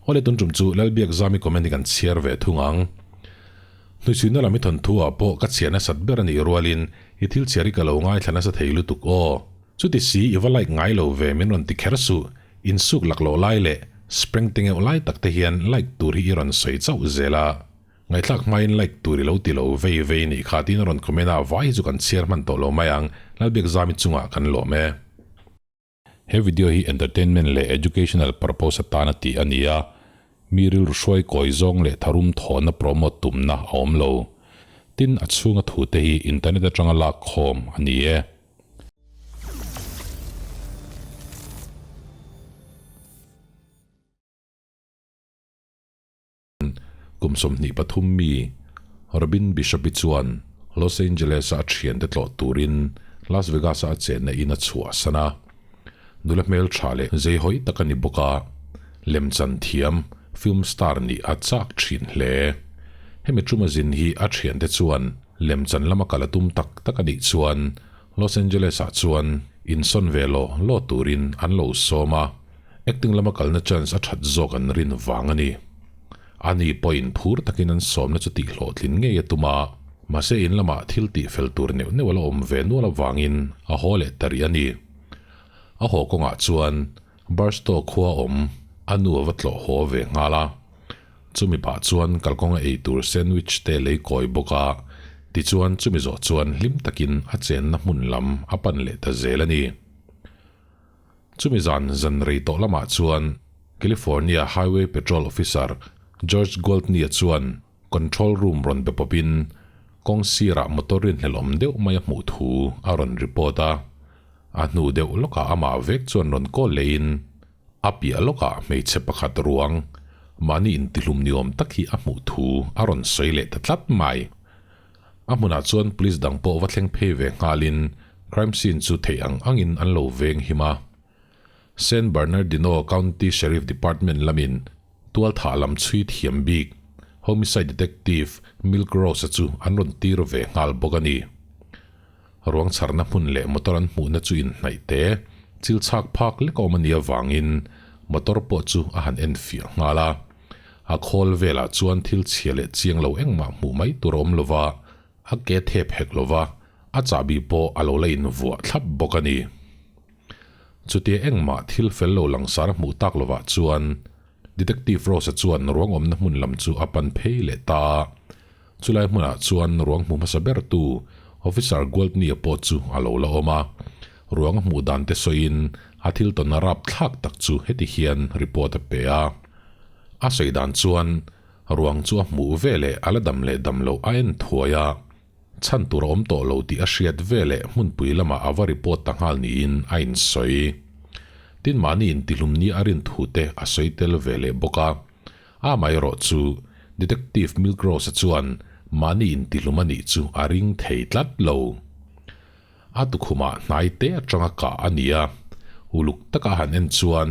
Awle tun tum chu Lalbiakzami comment hi kan chhiar ve thung ang. Hnuchhuina lam i thawnthu ah pawh ka chhiar nasat ber a nih rualin i thil chhiar hi ka lo ngaithla nasa thei lutuk aw. Chuti si i va like ngai lo ve min rawn ti kher suh, insuk lak loh lai leh spring te ngeuh lai tak te hian like tur hi i rawn sawi chauh zel a. Ngaihthlak hmain like tur i lo ti lo vei vei nih kha tiin a rawn comment a, vai hi chu kan chhiar hman tawh lo mai ang, Lalbiakzami chungah kan lawm e. He video hi entertainment leh educational purpose atana tih a ni a, mi rilru hruai kawi zawng leh tharum thawhna promote tumna a awm lo. Tin, a chhunga thute hi internet atanga lak khawm a ni e. Kum 23 mi Robin Bishop-i chuan Los Angeles-a a thiante tlawh turin Las Vegas-a a chenna in a chhuahsan a. Nula hmeltha leh zeihawi tak a ni bawk a, lemchan thiam, film star nih a chak thin hle. Hemi tuma zin hi a thiante chuan lemchan lama kal a tum tak tak a nih chuan Los Angeles-ah chuan insawn ve law law turin an lo sawm a. Acting lama kalna chance a that zawk an rin vang a ni. Ani pawhin phur takin an sawmna chu tihhlawhtlin ngei a tum a, mahse in lamah thil tihfel tur neuh neuh a la awm ve nual avangin a haw leh ta rih a ni. A haw kawngah chuan Barstow khua awm a nu a va tlawh haw ve nghal a. Chumi pah chuan kalkawnga ei tur sandwich te lei kawi bawk a, tichuan chumi zawh chuan hlim takin a chenna hmun lam a pan leh ta zel a ni. Chumi zan zan rei tawh lamah chuan California Highway Patrol Officer George Gwaltney-a chuan control room rawn be pawpin kawng sirah motor rinhlelhawm deuh mai a hmuh thu a rawn report a. A hnu deuh lawkah amah vek chuan rawn call lehin a piah lawkah hmeichhe pakhat ruang mahni intihlum ni awm tak hi a hmuh thu a rawn sawi leh ta tlat mai. A hmunah chuan police dang pawh va thleng phei ve nghalin crime scene chu theih ang angin an lo veng him a. San Bernardino County Sheriff Department lamin tualthah lam chhui thiam bik homicide detective Milk Rose-a chu an rawn tir ve nghal bawk a ni. Ruang chharna hmun leh motor an hmuhna chu inhnaih te, chil chhak phak lek a awm a nih avangin motor pawh chu a han enfiah nghal a. A khawl velah chuan thil chhia leh chiang lo engmah hmuh mai tur a awm lo va, a ke thep hek lo va, a chahbi pawh a lo la invuah thlap bawk a ni. Chutia engmah thil fel lo langsar a hmuh tak lovah chuan Detective Rose-a chuan ruang awmna hmun lam chu a pan phei leh ta a. Chulai hmunah chuan ruang hmu hmasa bertu Officer Gwaltney-a pawh chu a lo la awm a. Ruang a hmuh dan te sawiin a thil tawn a rap thlak tak chu heti hian report a pe a. A sawi dan chuan ruang chu a hmuh veleh a la dam leh dam loh a en thuai a, chhan tur a awm tawh lo tih a hriat veleh hmunpui lamah a va report ta nghal niin a insawi. Tin mahni intihlum nia a rin thu te a sawi tel veleh bawk a. Amaherawh chu Detective Milgross-a chuan mahni intihlum a nih chu a ring thei tlat lo. A tukhumah hnai te atanga kah a ni a, uluk taka a han en chuan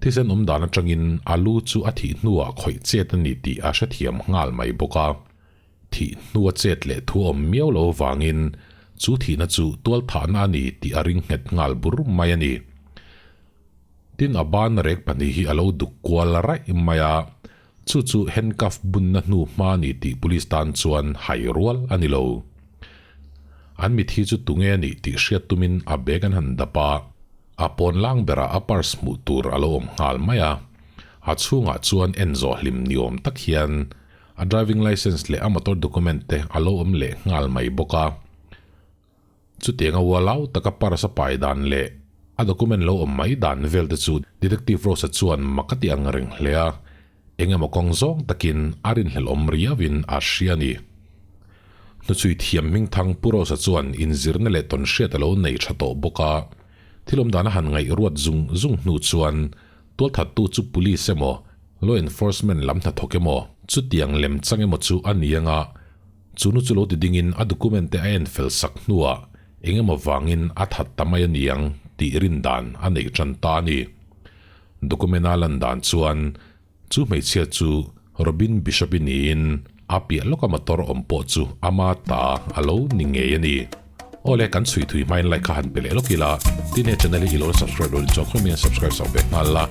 thisen awm dan atangin a lu chu a thih hnuah khawih chet a ni tih a hrethiam nghal mai bawk a. Thih hnua chet leh thu awm miau lo vangin chu thihna chu tualthahna a ni tih a ring nghet nghal bur mai a ni. Tin a ban rek pahnih hi a lo duk kual raih mai a, chu chu handcuff bunna hnu hma a ni tih police tan chuan hai rual a ni lo. An mithi chu tunge a nih tih hriat tumin a bag an han dap a, a pawn lang berah a purse hmuh tur a lo awm nghal mai a. A chhungah chuan en zawh hlim ni awm tak hian a driving licence leh a motor document te a lo awm leh nghal mai bawk a. Chutianga ualau taka purse a pai dan leh a document lo awm mai dan vel te chu Detective Rose-a chuan mak a ti ang reng hle a, eng emaw kawng zawng takin a rinhlelh awm riauin a hria a ni. Hnuchhui thiam hmingthang Pu Rose-a chuan inzirna leh tawnhriat a lo nei tha tawh bawk a, thil awm dan a han ngaih ruat zung zung hnu chuan tualthattu chu police emaw, law enforcement lam hnathawk emaw, chutiang lemchang emaw chu a ni anga, Chu nu chu lo ti dingin a document te a en fel sak hnuah eng emaw vangin a that ta mai a niang tih rin dan a neih tan ta a ni. Document a lan dan chuan chu hmeichhia chu Robin Bishop-i niin a piah lawka motor awm pawh chu ama ta a lo ni ngei a ni. Awle kan chhui thui hmain like kha han pe leh lawk ila, tin he channel hi i lo la subscribe lo ni chuan khawi mai hian subscribe sak ve nghal la.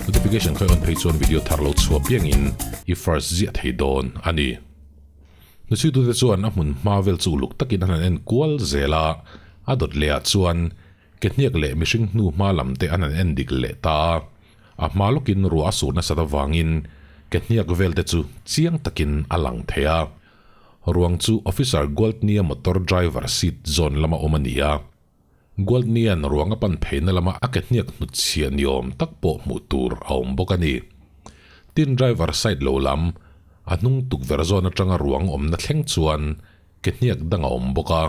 Notification kha i on phei chuan video thar lo chhuah piangin i first ziah thei dawn a ni. Hnuchhuitute chuan a hmun hma vel chu uluk takin an han en kual zel a, a dawt lehah chuan ke hniak leh mihring hnu hma lam te an han en dik leh ta a. A hma lawkin ruah a sur nasat avangin ke hniak vel te chu chiang takin a lang thei a. Ruang chu Officer Gwaltney-a motor driver seat zawn lama awm a ni a. Gwaltney-a'n ruang a pan pheina lama a ke hniak hnutchhiah ni awm tak pawh hmuh tur a awm bawk a ni. Tin driver side lo lam, a hnung tukverh zawn atanga ruang awmna thleng chuan ke hniak dang a awm bawk a.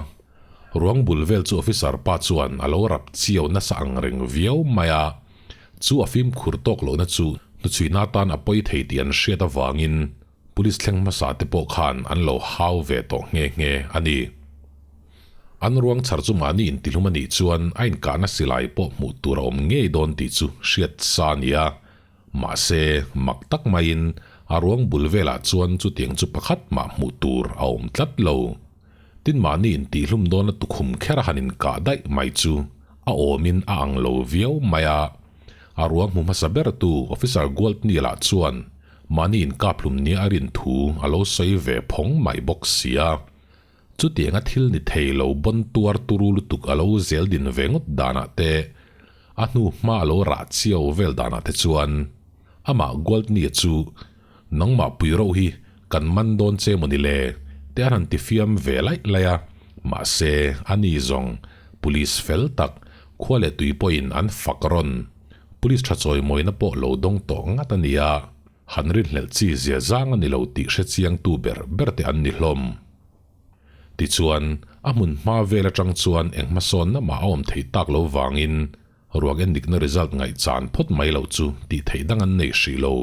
Ruang bul vel chu officer pa chuan a lo rap chiau nasa ang reng viau mai a. Chu a fimkhur tawk lohna chu hnuchhuina atan a pawi thei tih an hriat avangin Police thleng hmasa te pawh khan an lo hau ve tawh nghe nghe a ni. An ruang chhar chu mahni intihlum a nih chuan a inkahna silai pawh hmuh tur a awm ngei dawn tih chu hriat sa a ni a. Mahse, mak tak maiin a ruang bul velah chuan chutiang chu pakhat mah hmuh tur a awm tlat lo. Tin mahni intihlum dawna tukhum kher a han inkah daih mai chu a awmin a ang lo viau mai a. A ruang hmu hmasa bertu Officer Gwaltney lah chuan Mahni inkaphlum nia a rin thu a lo sawi ve phawng mai bawk si a. Chutianga thil ni thei lo bawn tuar turu lutuk a lo zel din ve ngawt danah te, a hnu hma a lo rah chiau vel danah te chuan amah Gwaltney-a chu nangmah pui roh hi kan man dawn che maw ni le? te an han ti fiam ve laih laih a, mahse ani zawng police fel tak khua leh tui pawhin an fak rawn. Police tha chawimawina pawh lo dawng tawh ngat a ni a, han rinhlelh chi zia zang a ni lo tih hre chiangtu ber ber te an ni hlawm. Tichuan, a hmun hma vel atang chuan eng hmasawnna mah a awm thei tak lo vangin ruak endikna result ngaihchan phawt mai loh chu tih theih dang an nei hrih lo.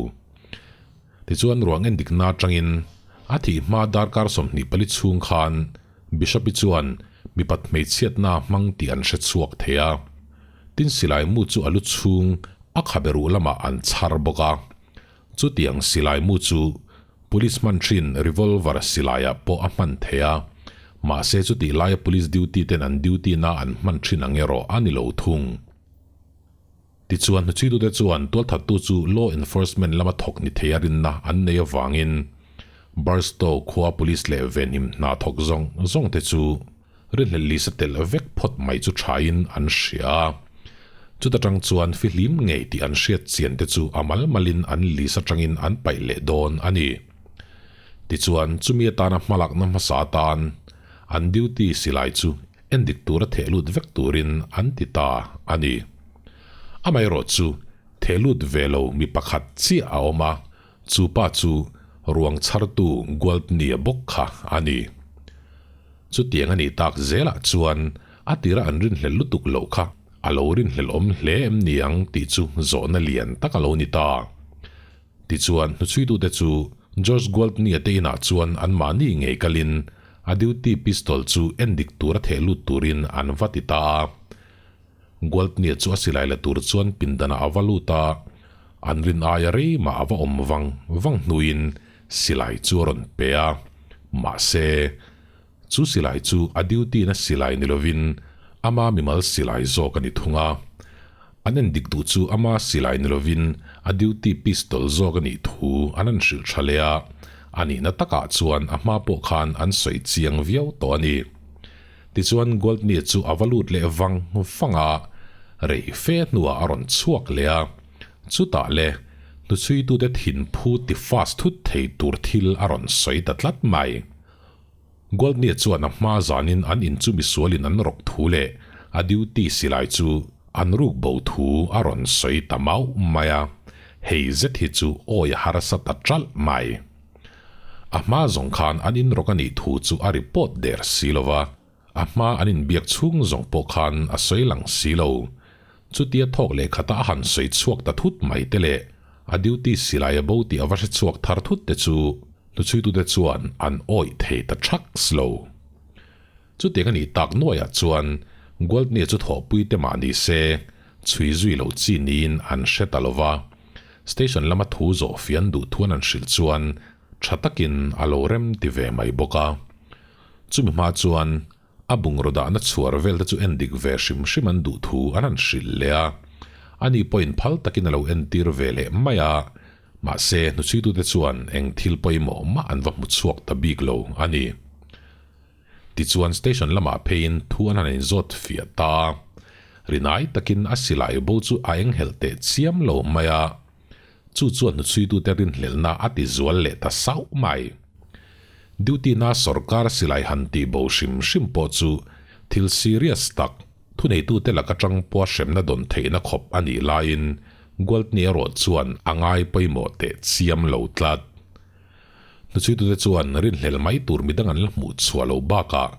Tichuan ruang endikna atangin a thih hma darkar 24 chhung khan Bishop-i chuan mipat hmeichhiatna hmang tih an hre chhuak thei a. Tin silai mu chu a lu chhung a khabe ruh lamah an chhar bawk a. Chutiang silai mu chu Police hman thin revolver silaiah pawh a hman thei a. Mahse chutih laia Police duty ten an duty na an hman thin ang erawh a ni lo thung. Tichuan hnuchhuitute chuan tualthattu chu law enforcement lama thawk ni thei a rinna an nei avangin Barstow khua police leh venhim hna thawk zawng zawng te chu rinhlelh lisa telh vek phawt mai chu thain an hria a. Chuta tang chuan fihlim ngei tih an hriat chian te chu a mal malin an list atangin an paih leh dawn a ni. Tichuan chumi atana hmalakna hmasa atan an duty silai chu Endik tura theh lut vek turin an ti ta a ni. Amaherawh chu theh lut ve lo mi pakhat chiah a awm a, chu pa chu ruang chhartu Gwaltney-a bawk kha a ni. Chutiang a nih tak zelah chuan a tira an rinhlelh lutuk loh kha a lo rinhlelh awm hle em ni ang tih chu zawhna lian tak a lo ni ta. Tichuan, hnuchhuitute chu George Gwaltney-a te inah chuan anmahni ngei kalin a duty pistol chu endik tura theh lut turin an va ti ta a. Gwaltney-a chu a silai la tur chuan pindanah a va lut a, an rin aia rei mah a va awm vang vang hnuin silai chu a rawn pe a. Mahse, chu silai chu a duty-na silai ni lovin ama mimal silai zawk a ni thung a. An endik duh chu ama silai ni lovin a duty pistol zawk a nih thu an han hrilh tha leh a, a nihna takah chuan a hma pawh khan an sawi chiang viau tawh a ni. Tichuan Gwaltney chu a va lut leh vang vang a, rei fe hnuah a rawn chhuak leh a, chutah le hnuchhuitute thinphu ti fast thut thei tur thil a rawn sawi ta tlat mai. Gwaltney chuan a hma zanin an in chu misualin an rawk thu leh a duty silai chu an ruk bo thu a rawn sawi ta mauh mai a, hei zet hi chu awi a harsa ta ṭalh mai. A hma zawng khan an in rawk a nih thu chu a report der si lo va, a hma an inbiak chhung zawng pawh khan a sawi lang si lo. Chutia thawk leh khata a han sawi chhuak ta thut mai te leh a duty silai a bo tih a va hre chhuak thar thut te chu hnuchhuitute chuan an awih thei ta thaks lo. Chutiang a nih tak nuaiah chuan Gwaltney chu thawhpui te mah ni se chhui zui loh chi niin an hre ta lo va. Station lama thu zawh fian duh thuan an hrilh chuan tha takin a lo rem ti ve mai bawk a. Chumi hma chuan A bungraw dahna chhuar vel te chu en dik ve hrim hrim an duh thu an han hrilh leh a. Ani pawhin phal takin a lo entir ve leh mai a, mahse hnuchhuitute chuan eng thil pawimawh mah an va hmu chhuak ta bik lo a ni. Tichuan station lamah pheiin thu an han inzawt fiah ta. Rinai takin a silai bo chu a enghelh teh chiam lo mai a, chu chuan hnuchhuitute rinhlelhna a ti zual leh ta sauh mai. Duty na sorkar silai han tih bo hrim hrim pawh chu thil serious tak, thuneitute laka tang pawha hremna dawn theihna khawp a nih laiin Gwaltney erawh chuan a ngai pawimawh teh chiam lo tlat. Hnuchhuitute chuan rinhlel mai tur midang an la hmuh chhuah loh bakah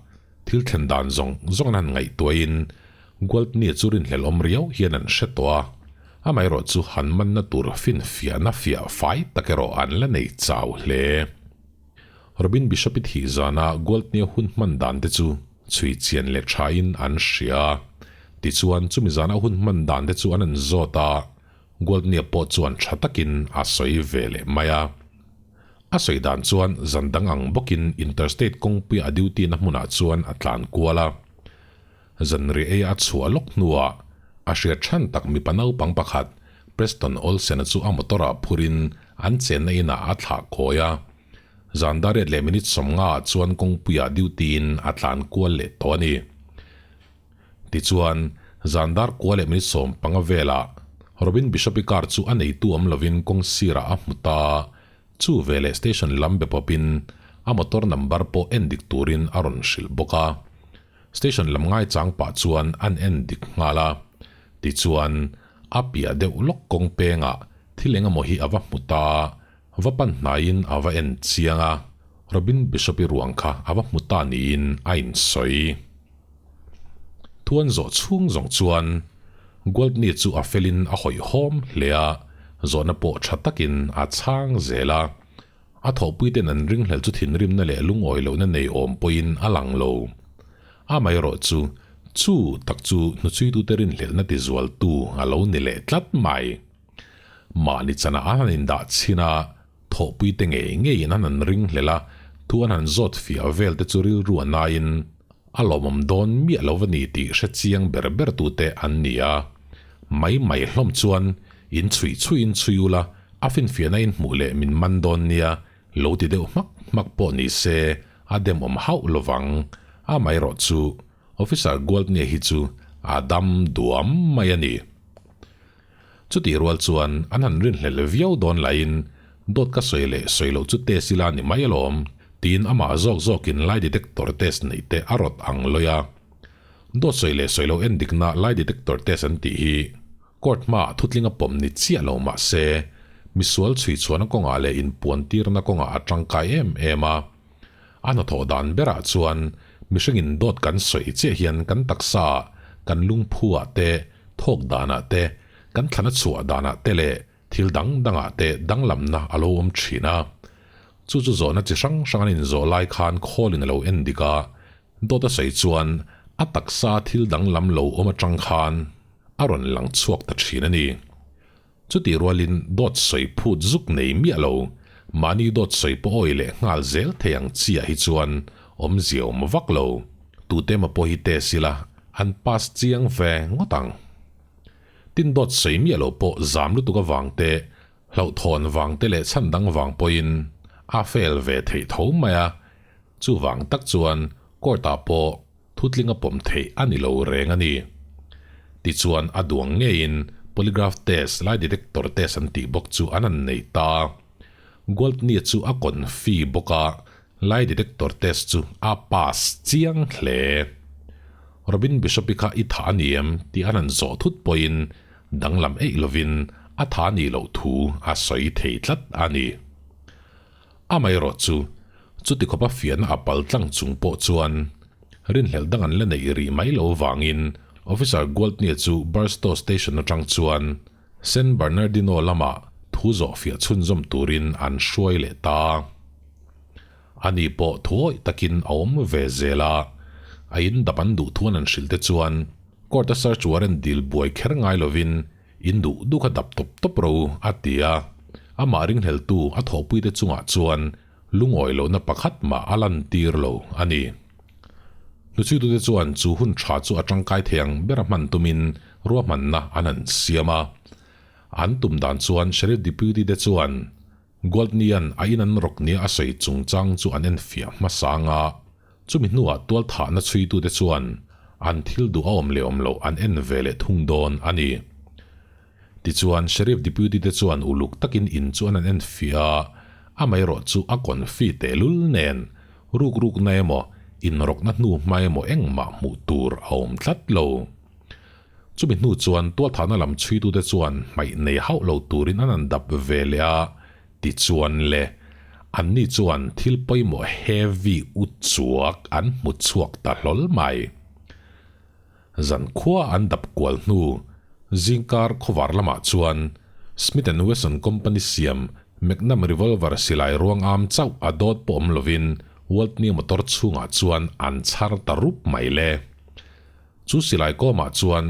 thil thlen dan zawng zawng an han ngaihtuahin Gwaltney chu rinhlel awm riau hian an hre tawh a, amaherawh chu han manna tur finfiahna fiah fai tak erawh an la nei chau hle. Robin Bishop-i thih zana Gwaltney-a hun hman dan te chu chhui chian leh thain an hria. Tichuan chumi zana hun hman dan te chu an an zawt a, Gwaltney-a pawh chuan tha takin a sawi ve leh mai a. A sawi dan chuan zan dang ang bawkin Interstate kawngpuia a duty na hmunah chuan a tlan kual a. Zanriah ei a chhuah lawk hnuah a hriat than tak mipa naupang pakhat Preston Olsen-a chu a motor-ah phurin an chenna inah a thlah kawi a. Zan dariat leh minute 50 ah chuan kawngpuiah duty-in a tlan kual leh tawh a ni. Tichuan, zan dar kua leh minute 15 velah Robin Bishop-i car chu a neitu awm lovin kawng sirah a hmu ta. Chu veleh station lam be pawpin a motor number pawh en dik turin a rawn hrilh bawk a. Station lam ngaichang pah chuan an en dik nghal a. Tichuan, a piah deuh lawk kawng pengah thil eng emaw hi a va hmu ta. Va pan hnaiin a va en chiang a, Robin Bishop-i ruang kha a va hmu ta niin a insawi. Thuan zawh chhung zawng chuan Gwaltney chu a felin a hawihhawm hle a, zawhna pawh tha takin a chhang zel a. A thawhpuiten an ringhlel chu thinrimna leh lungawi lohna nei awm pawhin a lang lo. Amaherawh chu, chu tak chu hnuchhuitute rinhlelhna tizualtu a lo ni leh tlat mai. Mahni chana an han indah chhin a, thawhpuite ngei ngeiin an han ringhlel a, thu an han zawt fiah vel te chu rilru a naiin a lawmawm dawn miah lo va ni tih hre chiang ber ber tute an ni a. Mai mai hlawm chuan in chhui chhuiin chhui ula, a finfiahna in hmuh leh min man dawn nia lo ti deuh hmak hmak pawh ni se a demawm hauh lovang. Amaherawh chu Officer Gwaltney hi chu a dam duam mai a ni. Chutih rual chuan an han rinhlelh viau dawn laiin dawt ka sawi leh sawi loh chu test ila ni mai alawm tiin amah zawk zawkin lie detector test neih te a rawt ang lawi a. Dawt sawi leh sawi loh endikna lie detector test an tih hi court hmaah thutling a pawm ni chiah lo mah se misual chhuichhuahna kawngah leh inpuantirna kawngah a tangkai em em a. A hnathawh dan berah chuan mihringin dawt kan sawi chiah hian kan taksa, kan lungphu-ah te, thawk danah te, kan thlana chhuah danah te leh thil dang dangah te danglamna a lo awm thin a. Chu chu zawhna chi hrang hrang an inzawh lai khan khawlin a lo en dik a, dawt a sawi chuan a taksa thil danglam lo awm atang khan a rawn lang chhuak ta thin a ni. Chutih rualin dawt sawi phut zuk nei miah lo, mahni dawt sawi pawh awi leh nghal zel thei ang chiah hi chuan awmzia awm vak lo. Tute emaw pawh hi test ila an pass chiang ve ngawt ang. Tin dawt sawi miah lo pawh zam lutuk avang te, hlauhthawn vang te leh chhan dang vang pawhin a fail ve theih tho mai a, chuvang tak chuan court-ah pawh Thutling a pawm theih a ni lo reng a ni. Tichuan a duang ngeiin polygraph test, lie detector test an tih bawk chu an han nei ta. Gwaltney chu a confi bawk a, lie detector test chu a pass chiang hle. Robin Bishop-i kha i tha a ni em tih an han zawh thut pawhin danglam eih lovin a tha a nih loh thu a sawi thei tlat a ni. Amaherawh chu, chuti khawpa fiahna a pal tlang chung pawh chuan rinhlelh dang an la neih rih mai lo vangin Officer Gwaltney chu Barstow Station atang chuan San Bernardino lamah thu zawh fiah chhunzawm turin an hruai leh ta. Ani pawh thuawih takin a awm ve zel a, a in dap an duh thu an an hrilh te chuan court-a search warrant dil buai kher ngai lovin In duh duh kha dap tawp tawp ro a ti a, amah ringhleltu a thawhpuite chungah chuan lungawi lohna pakhat mah a lantir lo a ni. Hnuchhuitute chuan chu hun tha chu a tangkai thei ang bera hman tumin ruahmanna an han siam a. An tum dan chuan Sheriff Deputy te chuan Gwaltney-a'n a in an rawk nia a sawi chungchang chu an enfiah hmasa anga chumi hnuah tualthahna chhuitute chuan an thil duh a awm leh awm loh an en ve leh thung dawn a ni. Tichuan, Sheriff Deputy te chuan uluk takin in chu an an enfiah a, amaherawh chu a confi tehlul nen ruk rukna emaw inrawkna hnu hma emaw engmah hmuh tur a awm tlat lo. Chumi hnu chuan tualthahna lam chhuitute chuan hmaih nei hauh lo turin an an dap ve leh a, tichuan le, anni chuan thil pawimawh heavy uchuak an hmu chhuak ta hlawl mai. Zankhua an dap kual hnu zingkar khawvar lamah chuan Smith and Wesson company siam Magnum revolver silai ruang am chauh a dawt pawh awm lovin Waltney motor chhungah chuan an chhar ta rup mai le. Chu silai kawmah chuan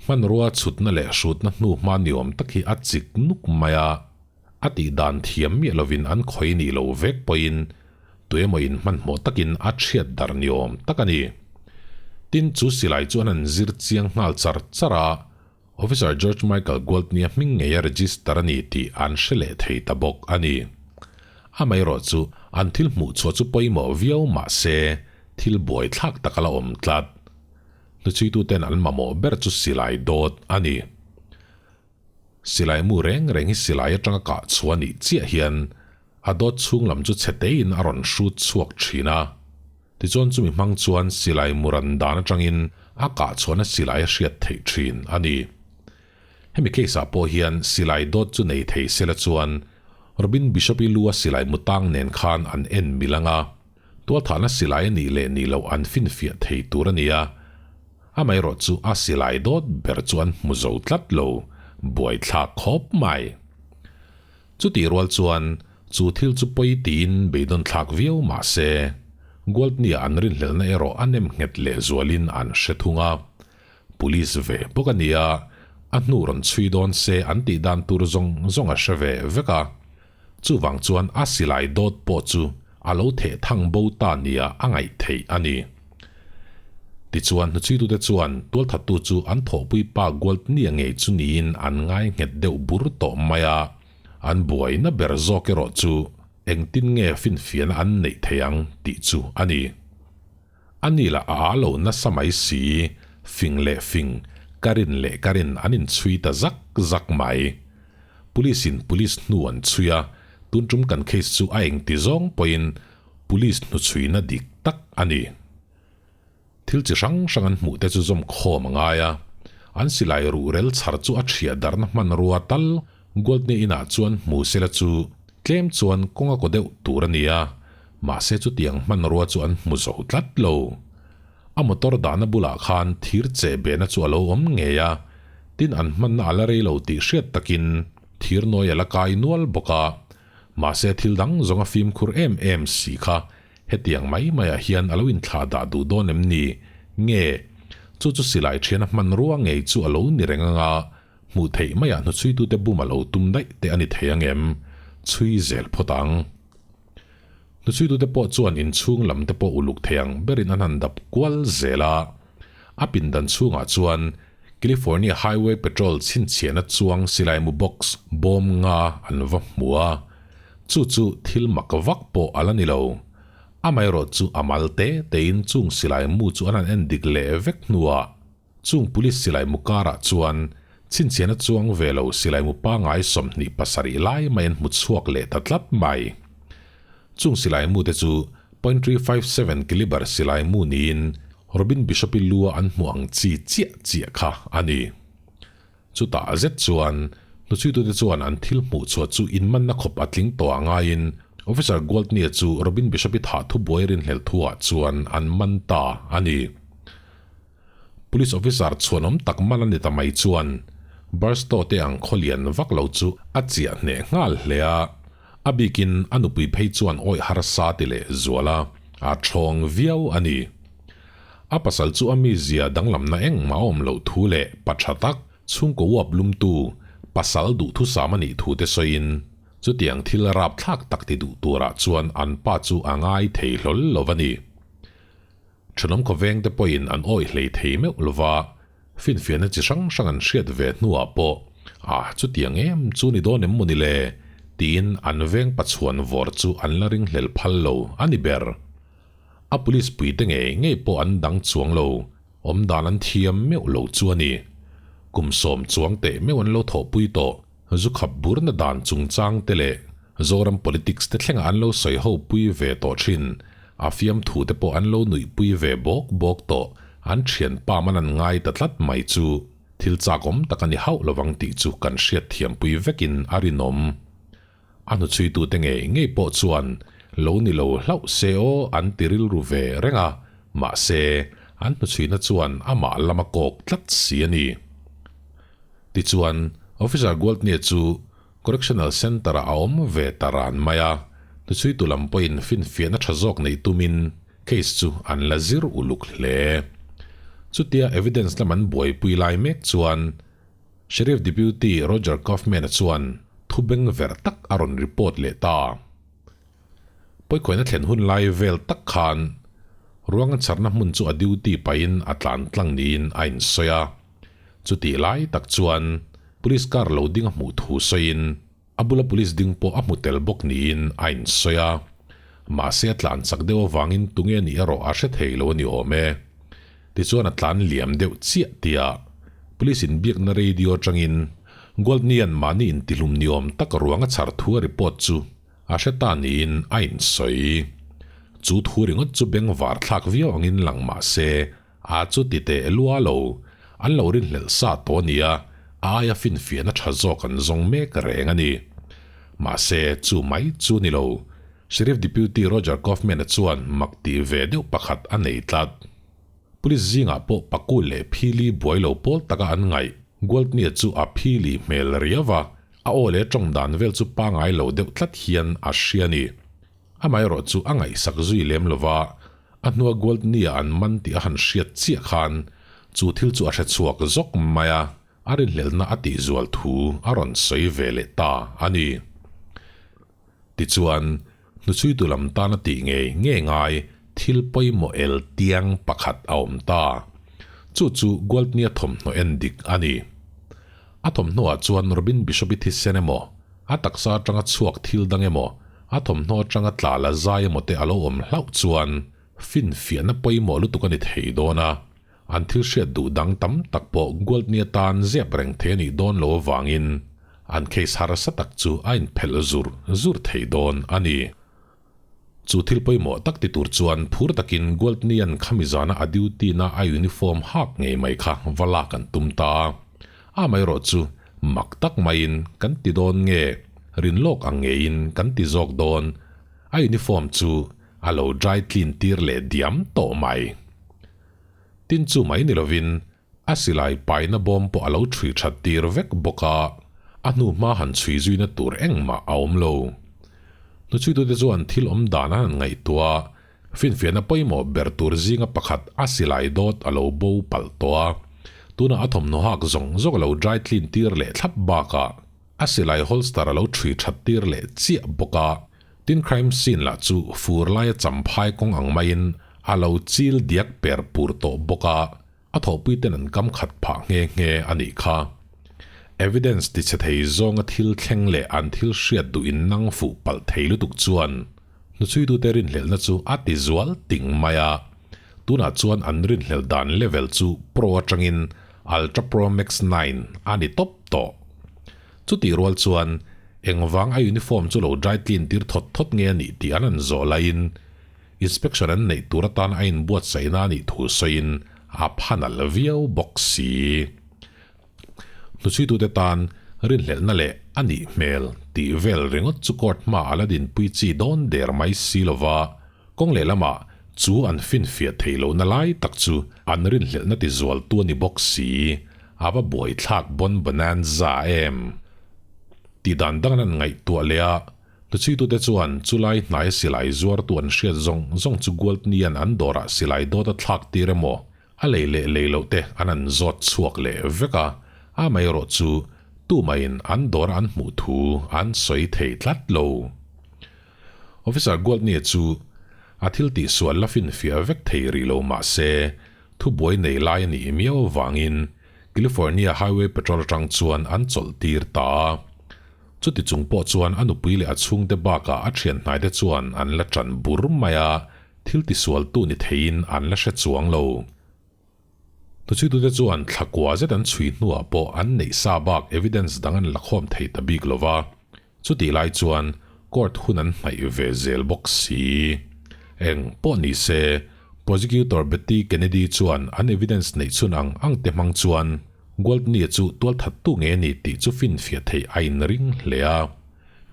hmanrua chhutna leh hrutna hnu hma ni awm tak hi a chik nuk mai a, a tih dan thiam miah lovin an khawi nih lo vek pawhin tuemaw in hmanhmawh takin a chhiat dar ni awm tak a ni. Tin, chu silai chu an han zir chiang nghal char char a, Officer George Michael Gwaltney-a hming ngeia register a ni tih an hre leh thei ta bawk a ni. Amaherawh chu an thil hmuh chhuah chu pawimawh viau mah se thil buaithlak tak a la awm tlat. Hnuchhuituten an mamawh ber chu silai dawt a ni. Silai mu reng reng hi silai atanga kah chhuah nih chiah hian a dawt chhung lam chu chhe tein a rawn hrut chhuak thin a. Tichuan chumi hmang chuan silai mu ran dan atangin a kah chhuahna silai a hriat theih thin a ni. Hemi case ah pawh hian silai dawt chu nei thei sela chuan Robin Bishop-i lu a silai mu tang nen khan an en mil ang a, tualthahna silai a nih leh nih loh an finfiah thei tur a ni a. Amaherawh chu a silai dawt ber chu an hmu zo tlat lo, buaithlak khawp mai. Chutih rual chuan chu thil chu pawi tiin beidawn thlak viau mah se, Gwaltney-a an rinhlelhna erawh a nem nghet lehzualin an hre thung a. Police ve bawk a nia, a hnu rawn chhui dawn se an tih dan tur zawng zawng a hre ve vek a. Chuvang chuan a silai dawt pawh chu a lo theh thang bo ta nia a ngaih theih a ni. Tichuan hnuchhuitute chuan tualthattu chu an thawhpui pa Gwaltney-a ngei chu niin an ngai nghet deuh bur tawh mai a, an buaina ber zawk erawh chu engtin nge finfiahna an neih thei ang tih chu a ni. A ni lah a aa lo nasa mai si, fing leh fing, ka rin leh ka rin an inchhui ta zak zak mai. Police in police hnu an chhui a, tun tum kan case chu a engti zawng pawhin police hnuchhuina dik tak a ni. Thil chi hrang hrang an hmuh te chu zawm khawm a ngai a, an silai ruhrel chhar chu a chhiah darna hmanrua tal Goldney inah chuan hmu sela chu tlem chuan kawng a kaw deuh tur a ni a, mahse chutiang hmanrua chu an hmu zo tlat lo. A motor dahna bulah khan thir cheh behna chu a lo awm ngei a, tin an hmanna a la rei lo tih hriat takin thir nawi a la kai nual bawk a, Mahse thil dang zawng a fimkhur em em si kha hetiang mai maiah hian a lo inthlah dah duh dawn em ni? Nge, chu chu silai thiana hmanrua ngei chu a lo ni reng anga hmuh theih maiah hnuchhuitute bum a lo tum daih te a ni thei ang em? Chhui zel phawt ang. Hnuchhuitute pawh chuan inchhung lam te pawh uluk thei ang berin an han dap kual zel a. A pindan chhungah chuan California Highway Patrol chhinchhiahna chuang silaimu box bawm nga an va hmu a, chu chu thil mak vak pawh a la ni lo. Amaherawh chu a mal te tein chung silaimu chu an han en dik leh vek hnuah chung police silaimu karah chuan chhinchhiahna chuang ve lo silaimu pangai 27 lai mai an hmu chhuak leh ta tlat mai. Chung silaimu te chu point 357 caliber silaimu niin Robin Bishop-i lua an hmuh ang chi chiah chiah kha a ni. Chutah zet chuan hnuchhuitute chuan an thil hmuh chhuah chu inmanna khawp a tling tawh a ngaiin Officer Gwaltney-a chu Robin Bishop-i thah thubuai rinhlelh thuah chuan an man ta a ni. Police officer chhuanawm tak man a ni ta mai chuan Barstow te ang khaw lian vak lo chu a chiah hneh nghal hle a, a bikin a nupui phei chuan awih harsa ti leh zual a, a thawng viau a ni. A pasal chu a mizia danglamna engmah a awm loh thu leh pa tha tak chhungkaw uap lumtu pasal duhthusam a nih thu te sawiin chutiang thil rapthlak tak ti duh turah chuan an pa chu a ngai thei hlawl lo a ni. Thenawm khawveng te pawhin an awih hlei thei meuh lova, Finfiahna chi hrang hrang an hriat ve hnuah pawh, Ah, chutiang em chu ni dawn em maw ni le? tiin an veng pachhuan vawr chu an la ringhlel phal lo a ni ber. A police puite ngei ngei pawh an dang chuang lo, awm dan an thiam meuh lo chu a ni. Kum sawm chuang teh meuh an lo thawhpui tawh, zu khap burna dan chungchang te leh Zoram politics te thlengah an lo sawi ho pui ve tawh thin, a fiamthu te pawh an lo nuihpui ve bawk bawk tawh, an thianpa man an ngai ta tlat mai chu thil chakawm tak a ni hauh lovang tih chu kan hriatthiampui vekin a rinawm. A hnuchhuitute ngei ngei pawh chuan lo ni lo hlauh se aw an ti rilru ve reng a, mahse, an hnuchhuina chuan amah lam a kawk tlat si a ni. Tichuan, Officer Gwaltney chu Correctional Centre-ah a awm ve ta ran mai a, hnuchhuitu lam pawhin finfiahna tha zawk neih tumin case chu an la zir uluk hle. Chutia evidence lam an buaipui lai mek chuan, Sheriff Deputy Roger Kaufman-a chuan thu beng verh tak a rawn report leh ta. Pawikhawiina thlen hun lai vel tak khan ruang a chharna hmun chu a duty pahin a tlan tlang niin a insawi a. Chutih lai tak chuan police car lo ding a hmuh thu sawiin a bula police ding pawh a hmu tel bawk niin a insawi a. Mahse a tlan chak deuh avangin tunge nih erawh a hre thei lo a ni awm e. Tichuan a tlan liam deuh chiah tia Police inbiakna radio atangin Goldnian mahni intihlum ni awm tak ruang a chhar thu a report chu a hre ta niin a insawi. Chu thu ringawt chu beng var thlak viau angin lang mah se a chu ti teh lua lo, an lo rinhlelh sa tawh a nia, a aia finfiahna tha zawk an zawng mek reng a ni. Mahse chu mai chu ni lo, Sheriff Deputy Roger Kaufman-a chuan mak tih ve deuh pakhat a nei tlat. Police zingah pawh Pakul leh Phili buai lo pawl taka an ngaih. Gwaltney-a chu a Phili hmel riau a, a aw leh tawng dan vel chu pangai lo deuh tlat hian a hria a ni. Amaherawh chu a ngaihsak zui lem lo va, a hnua Gwaltney-a an man tih a han hriat chiah khan chu thil chu a hre chhuak zawk mai a. A rinhlelhna a tihzual thu a rawn sawi ve leh ta a ni. Tichuan, hnuchhuitu lam tana tih ngei ngei ngai thil pawimawh el tiang pakhat a awm ta. Chu chu Gwaltney-a thawmhnaw en dik a ni. A thawmhnawah chuan Robin Bishop-i thisen emaw, a taksa atanga chhuak thil dang emaw, a thawmhnaw atanga tla la zai emaw te a lo awm hlauh chuan finfiahna pawimawh lutuk a ni thei dawn a. An thil hriat duh dang tam tak pawh Gwaltney atan zep reng thei a nih dawn lo avangin an case harsa tak chu a inphelh zur zur thei dawn a ni. Chu thil pawimawh tak ti tur chuan phur takin Gwaltney-a'n khami zana a duty-na a uniform hak ngei mai kha va lak an tum ta a. Amaherawh chu mak tak maiin kan ti dawn nge, rinlawk ang ngeiin kan ti zawk dawn, a uniform chu a lo dry clean tir leh diam tawh mai. Tin chu mai ni lovin a silai paina bawm pawh a lo chhui that tir vek bawk a, a hnu hma han chhui zuina tur engmah a awm lo. Hnuchhuitute chuan thil awm dan an han ngaihtuah a, finfiahna pawimawh ber tur zinga pakhat a silai dawt a lo bo palh tawh a, tunah a thawmhnaw hak zawng zawng a lo dry clean tir leh thlap bakah a silai holster a lo chhui that tir leh chiah bawk a. Tin crime scene lah chu fur laia champhai kawng ang maiin a lo chil diak per pur tawh bawk a, a thawhpui ten an kam khat phah nghe nghe a nih kha. Evidence ti chhe thei zawnga thil thleng leh an thil hriat duh in nang fuh palh thei lutuk chuan hnuchhuitute rinhlelhna chu a ti zual ting mai a, tunah chuan an rinhlelh dan level chu Pro atangin Ultra Pro Max 9 a ni tawp tawh. Chutih rual chuan engvang a uniform chu lo dry clean tir thawt thawt nge a nih tih an han zawh laiin inspection an neih tur atan a inbuatsaihna a nih thu sawiin a phan alh viau bawk si. Hnuchhuitute tan rinhlelhna leh a nih hmel tih vel ringawt chu court hma a la dinpui chi dawn der mai si lova kawng lehlamah chu an finfiah theih lohna lai tak chu an rinhlelhna tizualtu a ni bawk si. A va buaithlak bon bonanza em? Tih dan dang an ngaihtuah leh a, hnuchhuitute chuan chulai hnaia silai zuartu an hriat zawng zawng chu Gwaltney-a'n an dawrah silai dawt a thlak tir emaw, a lei leh lei loh te an an zawt chhuak leh vek a, amaherawh chu tumahin an dawra an hmuh thu an sawi thei tlat lo. Officer Gwaltney-a chu a thil tihsual la finfiah vek thei rih lo mah se, Thubuai nei lai a nih miau avangin California Highway Patrol atang chuan an chawlh tir ta a. Chuti chung pawh chuan a nupui leh a chhungte bakah a thian hnaite chuan an la tan bur mai a, thil tisualtu ni theiin an la hre chuang lo. Hnuchhuitute chuan thla kua zet an chhui hnuah pawh an neih sa bak evidence dang an la khawm thei ta bik lo va. Chutih lai chuan court hun an hnaih ve zel bawk si. Eng pawh ni se, Prosecutor Betty Kennedy chuan an evidence neih chhun ang ang te hmang chuan Gwaltney-a chu tualthattu nge ni tih chu finfiah theih a inring hle a.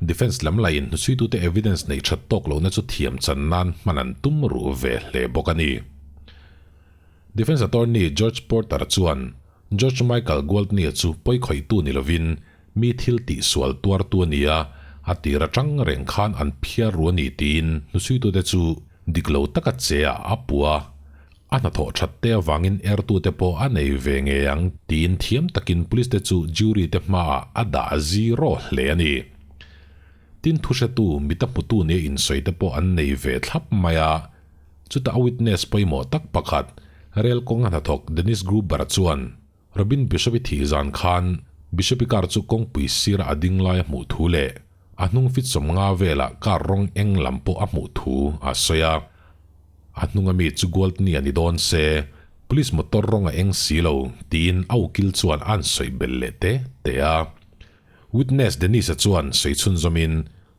Defence lam laiin hnuchhuitute evidence neih that tawk lohna chu thiam chan nan hman an tum ruh ve hle bawk a ni. Defence attorney George Porter chuan George Michael Gwaltney-a chu pawikhawihtu ni lovin mi thil tihsual tuartu a ni a, a tir atang reng khan an phiar ru a ni tiin hnuchhuitute chu dik lo taka che ah a pu a, a hnathawh that te avangin ertute pawh a nei ve ngei ang tiin thiam takin police te chu jury te hmaah a dah zero hle a ni. Tin thuhretu mita hmutu nia insawi te pawh an nei ve thlap mai a. Chutah a witness pawimawh tak pakhat, rel kawnga hnathawk Dennis Gruber chuan Robin Bishop-i thih zan khan Bishop-i car chu kawngpui sirah a ding lai a hmuh thu leh a hnung fit 50 velah car rawng eng lam pawh a hmuh thu a sawi a. A hnunga mi chu Gwaltney a ni dawn se, police motor rawng a eng si lo, tiin a ukil chuan a an sawi belh leh te te a. Witness Dennis-a chuan sawi chhunzawmin,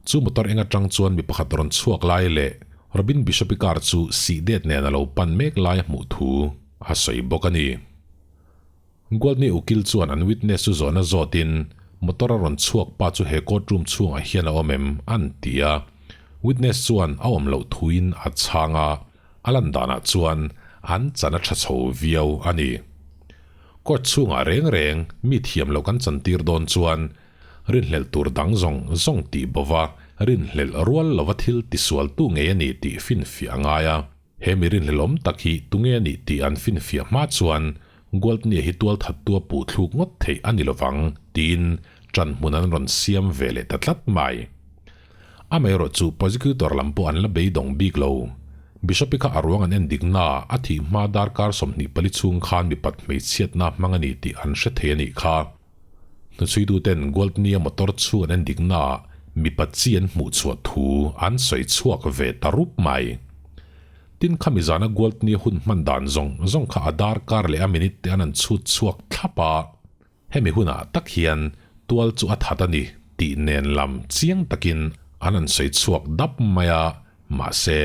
chu motor eng atang chuan mi pakhat rawn chhuak lai leh Robin Bishop-i car chu sih det nen a lo pan mek lai a hmuh thu a sawi bawk a ni. Gwaltney ukil chuan an witness chu zawhna zawtin, motor a rawn chhuak pa chu he court room chhungah hian a awm em? an ti a. Witness chuan a awm loh thuin a chhang a, a lan danah chuan an chan a tha chho viau a ni. Court chhungah reng reng mi thiam loh kan chantir dawn chuan rinhlelh tur dang zawng zawng tih bova rinhlelh rual lova thil tisualtu ngei a ni tih finfiah a ngai a. He mi rinhlelhawm tak hi tunge a nih tih an finfiah hma chuan Gwaltney-a hi tualthattu a puh thluk ngawt theih a ni lovang tiin ṭan hmun an rawn siam ve leh ta tlat mai. Amaherawh chu prosecutor lam pawh an la beidawng bik lo. Bishop-i kha a ruang an en dik naa a thih hma darkar 24 chhung khan mipat hmeichhiatna hmang a ni tih an hre thei a nih kha. Hnuchhuituten Gwaltney-a motor chhung an en dik naa mipat chi an hmuh chhuah thu an sawi chhuak ve ta rup mai. Tin khami zana Gwaltney-a hun hman dan zawng zawng kha a darkar leh a minute te an an chhut chhuak thlap a. Hemi hunah tak hian tual chu a that a ni tih nen lam chiang takin an han sawi chhuak dap mai a, mahse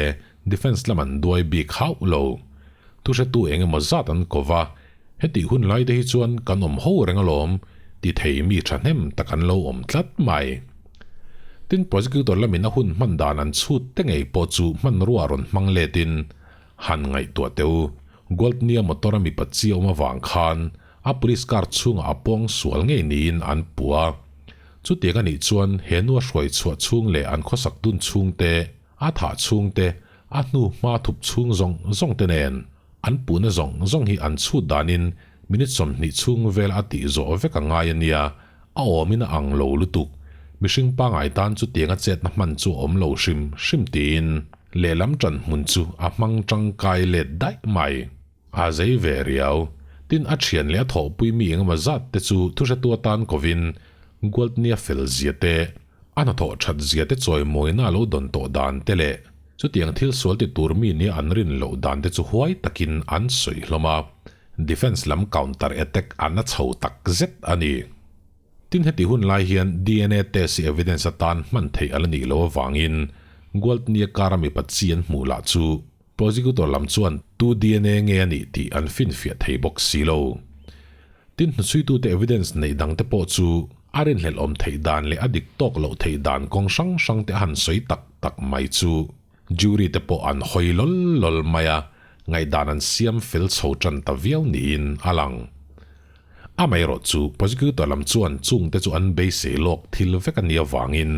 defence lam an duai bik hauh lo. Thuhretu eng emaw zat an ko va, hetih hun lai te hi chuan kan awm ho reng alawm ti thei mi thahnem tak an lo awm tlat mai. Tin prosecutor lamin a hun hman dan an chhut te ngei pawh chu hmanrua rawn hmang letin han ngaihtuah teh u. Gwaltney-a motor a mipa chi a awm avang khan A police car chhungah a pawng sual ngei niin an puh a. Chutiang a nih chuan he nu a hruai chhuah chhung leh an khawsak dun chhung te, a thah chhung te, a hnu hma thup chhung zawng zawng te nen an puhna zawng zawng hi an chhut danin minute 20 chhung vel a tih zawh vek a ngai a nia, a awmin a ang lo lutuk. Mihring pangai tan chutiang a chetna hman chu a awm lo hrim hrim tiin lehlam ṭan hmun chu a hmang ṭangkai let daih mai. A zei ve riau. Tin, a thian leh a thawhpui mi engemaw zat te chu thuhretu atan kovin Gwaltney-a fel zia te, a hnathawh that zia te chawimawina a lo dawn tawh dan te leh chutiang thil sual ti tur mi nia an rin loh dan te chu huai takin an sawi hlawm a, defence lam counter attack a na chho tak zet a ni. Tin, heti hun lai hian dna test hi evidence atan hman theih a la nih loh avangin Gwaltney-a kara mipa chi an hmuh lah chu Prosecutor lam chuan tu dna nge a nih tih an finfiah thei bawk si lo. Tin, hnuchhuitute evidence neih dangte pawh chu a rinhlelh awm theih dan leh a dik tawk loh theih dan kawng hrang hrangte a han sawi tak tak mai chu jury te pawh an hawi lawl lawl mai a, ngaihdan an siam fel chho tan ta viau niin a lang. Amaherawh chu prosecutor lam chuan chungte chu an beisei lawk thil vek a nih avangin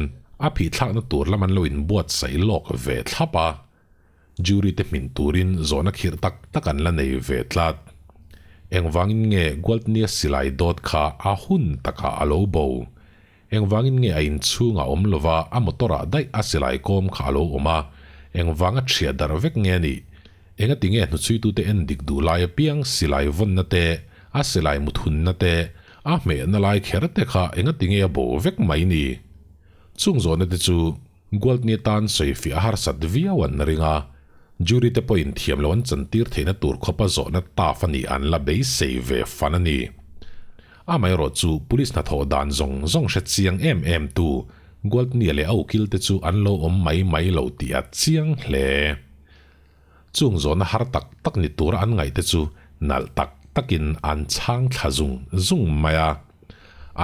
a phihthlakna tur lam an lo inbuatsaih lawk ve thlap a. Jury te hmin turin zawhna khirh tak tak an la nei ve tlat. Engvangin nge Gwaltney-a silai dawt kha a hun takah a lo bo? Engvangin nge a inchhungah awm lova a motor-ah daih a silai kawm kha a lo awm a? Engvanga ṭhiah darh vek nge a nih? Engati nge hnuchhuitute en dik duh lai apiang silai vawnna te, A silai muthunna te, a hmehna lai kher te kha engatinge a bo vek mai ni? Chung zawhna te chu Gwaltney tan sawifiah a harsat viau an ring a, jury te pawhin thiam lo an chantir theihna tur khawpa zawhna taf a nih an la beisei ve fan a ni. Amaherawh chu police hnathawh dan zawng zawng hre chiang em em tu Gwaltney leh a ukil te chu an lo awm mai mai lo tih a chiang hle. Chung zawhna har tak tak ni tura an ngaihte chu nalh tak takin an chhang thla zung zung mai a.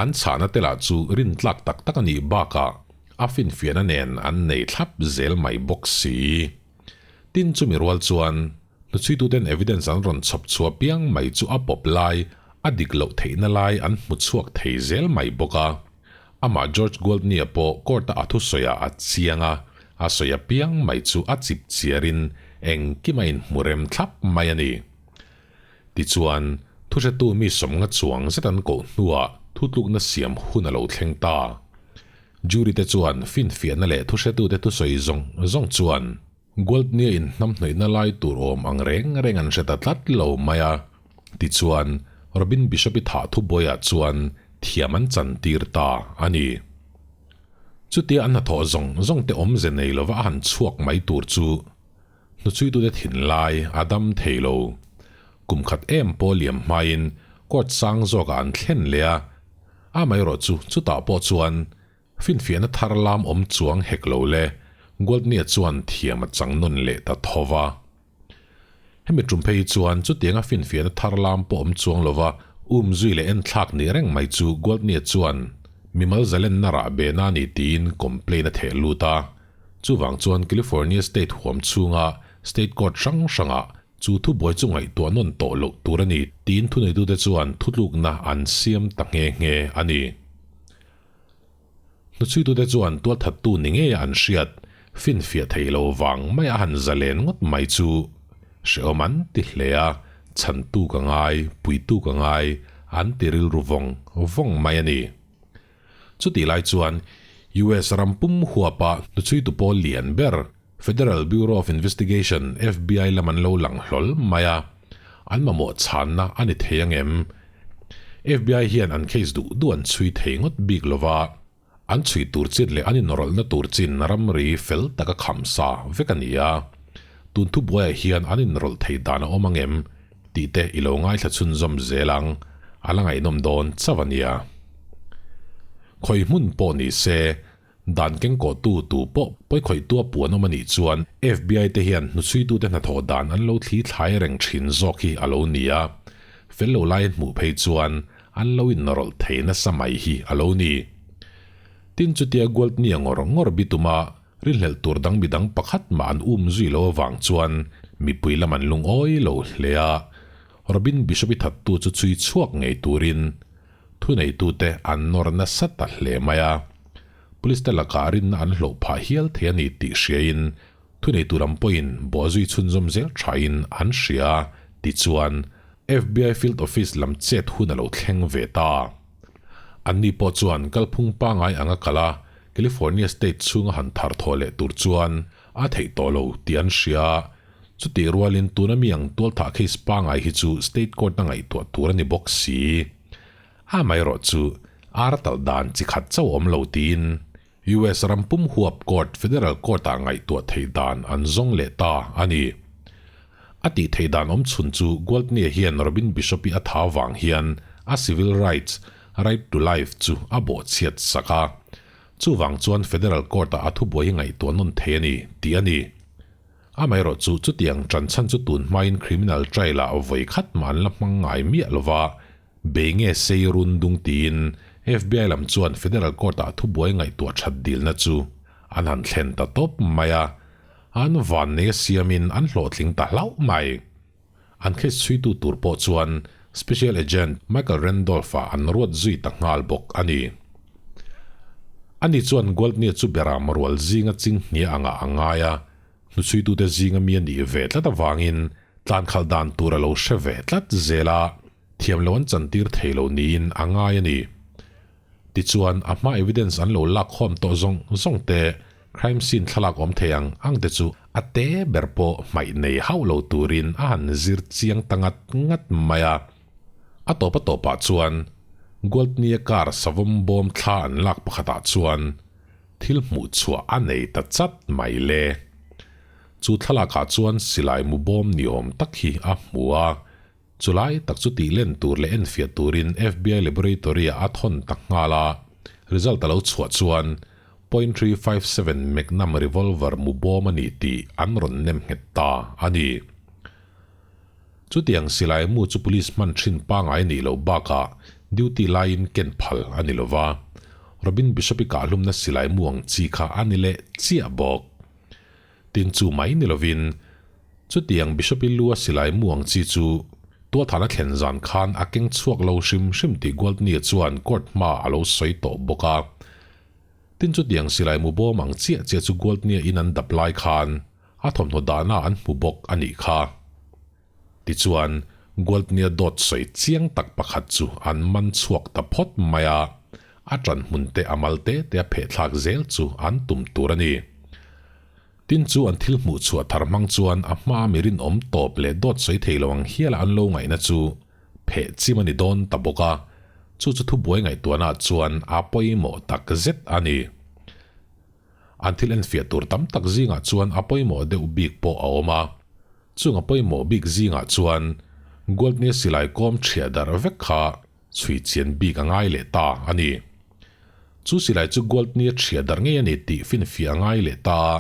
An chhahna te lah chu rintlak tak tak a nih bakah a finfiahna nen an nei thlap zel mai bawk si. Tin chumi rual chuan hnuchhuituten evidence an rawn chhawp chhuah piang mai chu a pawp lai, a dik loh theihna lai an hmu chhuak thei zel mai bawk a. Amah George Gwaltney-a pawh court-a a thusawiah a chiang a, a sawi apiang mai chu a chip chiarin engkim a inhmu rem thlap mai a ni. Tichuan, thuhretu mi sawmnga chuang zet an koh hnuah thutlukna siam hun a lo thleng ta. Jury te chuan finfiahna leh thuhretute thusawi zawng zawng chuan Gwaltney-a inhnamhnawihna lai tur awm ang reng reng an hre ta tlat lo mai a. Tichuan, Robin Bishop-i thah thubuaiah chuan thiam an chantir ta a ni. Chutia an hnathawh zawng zawng te awmze nei lova a han chhuak mai tur chu hnuchhuitute thinlai a dam thei lo. Kum khat em pawh liam hmain court sang zawkah an thlen leh a, amaherawh chu chutah pawh chuan Finfiahna thar lam awm chuang hek lo le, Gwaltney-a chuan thiam a chang nawn leh ta tho va. Hemi tum phei hi chuan chutianga finfiahna thar lam pawh awm chuang lova um zui leh enthlak nih reng mai chu Gwaltney-a chuan mimal zalenna rah bena a ni tiin complaint a theh lut a. Chuvang chuan California state huam chhunga state court hrang hrangah chu thubuai chu ngaihtuah nawn tawh loh tur a ni tiin thuneitute chuan thutlukna an siam ta nghe nghe a ni. Hnuchhuitute chuan tualthattu ni ngeia an hriat finfiah thei lo vang mai a han zalen ngawt mai chu hrehawm an ti hle a, chhantu ka ngai, puitu ka ngai an ti rilru vawng vawng mai a ni. Chutih lai chuan US ram pum huapa hnuchhuitu pawl lian ber Federal Bureau of Investigation, FBI, lam an lo lang hlawl mai a, an mamawh chhanna a ni thei ang em? FBI hian an case duh duh an chhui thei ngawt bik lo va, an chhui tur chin leh an inrawlhna tur chin ramri fel taka kham sa vek a ni a, tun thubuaiah hian an inrawlh thei dan a awm ang em tih te i lo ngaithla chhunzawm zel ang, a la ngaihnawm dawn chauh a nia. Khawi hmun pawh ni se, Dan kengkawhtu tu pawh pawikhawihtu a puan awm a nih chuan FBI te hian hnuchhuitute hnathawh dan an lo thli thlai reng thin zawk hi a lo ni a, fel lo lai hmuh phei chuan an lo inrawlh thei nasa mai hi a lo ni. Tin chutia Gwaltney-a ngawr ngawr bituma rinhlelh tur dang midang pakhat mah an um zui lo avang chuan mipui lam an lungawi lo hle a, Robin Bishop-i thattu chu chhui chhuak ngei turin Thuneitute an nawr nasa ta hle mai a, Police te lakah rinna an hlawh phah hial thei a ni tih hriain thuneitu lam pawhin bawhzui chhunzawm zel thain an hria a, tichuan FBI Field Office lam chet hun a lo thleng ve ta. Anni pawh chuan kalphung pangai anga kal a, California state chhunga han thar thawh leh tur chuan a theih tawh lo tih an hria a, chutih rualin tuna mi ang tualthah case pangai hi chu state court a ngaihtuah tur a ni bawk si. Amaherawh chu ar talh dan chi khat chauh awm lo tiin US ram pum huap court federal court ah ngaihtuah theih dan an zawng leh ta a ni. A tih theih dan awm chhun chu Gwaltney-a hian Robin Bishop-i a tha vang hian a civil rights, right to life, chu a bawhchhiat sak a. Chuvang chuan Federal Court-ah a thubuai hi ngaihtuah nawn thei a ni, tih a ni. Amaherawh chu chutiang ṭanchhan chu tun hmain criminal trial-ah vawi khat mah an la hmang ngai miah lo va, bei nge sei run dung tiin FBI lam chuan Federal Court-ah thubuai ngaihtuah ṭhat dilna chu an han thlen ta tawp mai a, an vannei a siamin an hlawhtling ta hlauh mai. An case chhuitu tur pawh chuan Special Agent Michael Randolph-a an ruat zui ta nghal bawk a ni. Ani chuan Gwaltney-a chu beram rual zinga chinghnia angah a ngai a, hnuchhuitute zinga mi a nih ve tlat avangin tlankhalh dan tur a lo hre ve tlat zel a, thiam lo an chantir thei lo niin a ngai a ni. Tichuan, a hma evidence an lo lak khawm tawh zawng zawng te, crime scene thlalak awm thei ang ang te chu a te ber pawh hmaih nei hauh lo turin a han zir chiang ta ngat ngat mai a. A tawp a tawpah chuan Gwaltney-a car savawm bawm thla an lak pakhatah chuan thil hmuh chhuah a nei ta chat mai le. Chu thlalakah chuan silai mu bawm ni awm tak hi a hmu a, chulai tak chu tih len tur leh enfiah turin FBI laboratory-ah a thawn ta nghal a, result a lo chhuah chuan .357 Magnum revolver mu bawm a ni tih an rawn nem nghet ta a ni. Chutiang silai mu chu police hman thin pangai nih loh bakah duty laiin ken phal a ni lova, Robin Bishop-i kahhlumna silai mu ang chi kha a ni leh chiah bawk. Tin chu mai ni lovin, chutiang Bishop-i lu a silai mu ang chi chu tualthana thlen zan khan a keng chhuak lo hrim hrim tih Gwaltney-a chuan court hma a lo sawi tawh bawk a. Tin chutiang silai mu bawm ang chiah chiah chu Gwaltney-a in an dap lai khan A thawmhnaw dahna an hmu bawk a nih kha. Tichuan, Gwaltney-a dawt sawi chiang tak pakhat chu an man chhuak ta phawt mai a, a ṭan hmun te a mal te te a phehthlak zel chu an tum tur a ni. Tin chu an thil hmuh chhuah thar hmang chuan a hmaa mi rinawm tawp leh dawt sawi thei lo ang hiala an lo ngaihna chu pheh chim a ni dawn ta bawk a, chu chu thubuai ngaihtuahna chuan a pawimawh tak zet a ni. An thil enfiah tur tam tak zingah chuan a pawimawh deuh bik pawh a awm a. Chung a pawimawh bik zingah chuan Gwaltney silai kawm chhiah darh vek kha chhui chian bik a ngai leh ta a ni. Chu silai chu Gwaltney a chhiah darh ngei a ni tih finfiah a ngai leh ta a,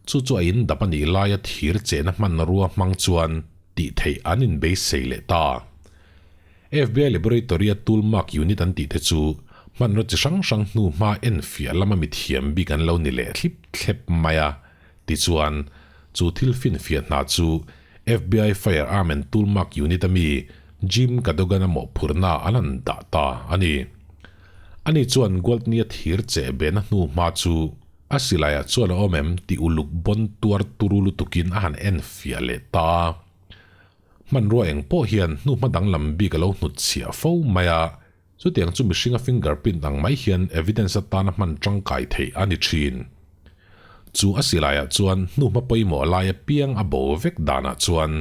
chu chu a in dap a nih laia thir chehna hmanrua hmang chuan tih theih an inbeisei leh ta. FBI Laboratory-a Tool Mark Unit an tih te chu hmanraw chi hrang hrang hnu hma enfiah lama mithiam bik an lo ni leh thlip thlep mai a. Tichuan, chu thil finfiah hna chu FBI Firearm and Tool Mark Unit-a mi Jim Cadogan-a mawhphurhna an han dah ta a ni. Ani chuan Gwaltney-a thir cheh behna hnu hma chu a silaiah chuan a awm em tih uluk bawn tuar turu lutukin a han enfiah leh ta a. Hmanrua eng pawh hian hnuhma danglam bik a lo hnut chhiah fo mai a, chutiang chu mihringa fingerprint ang mai hian evidence atana hman tangkai theih a ni thin. Chu a silaiah chuan hnuhma pawimawh lai apiang a bo vek danah chuan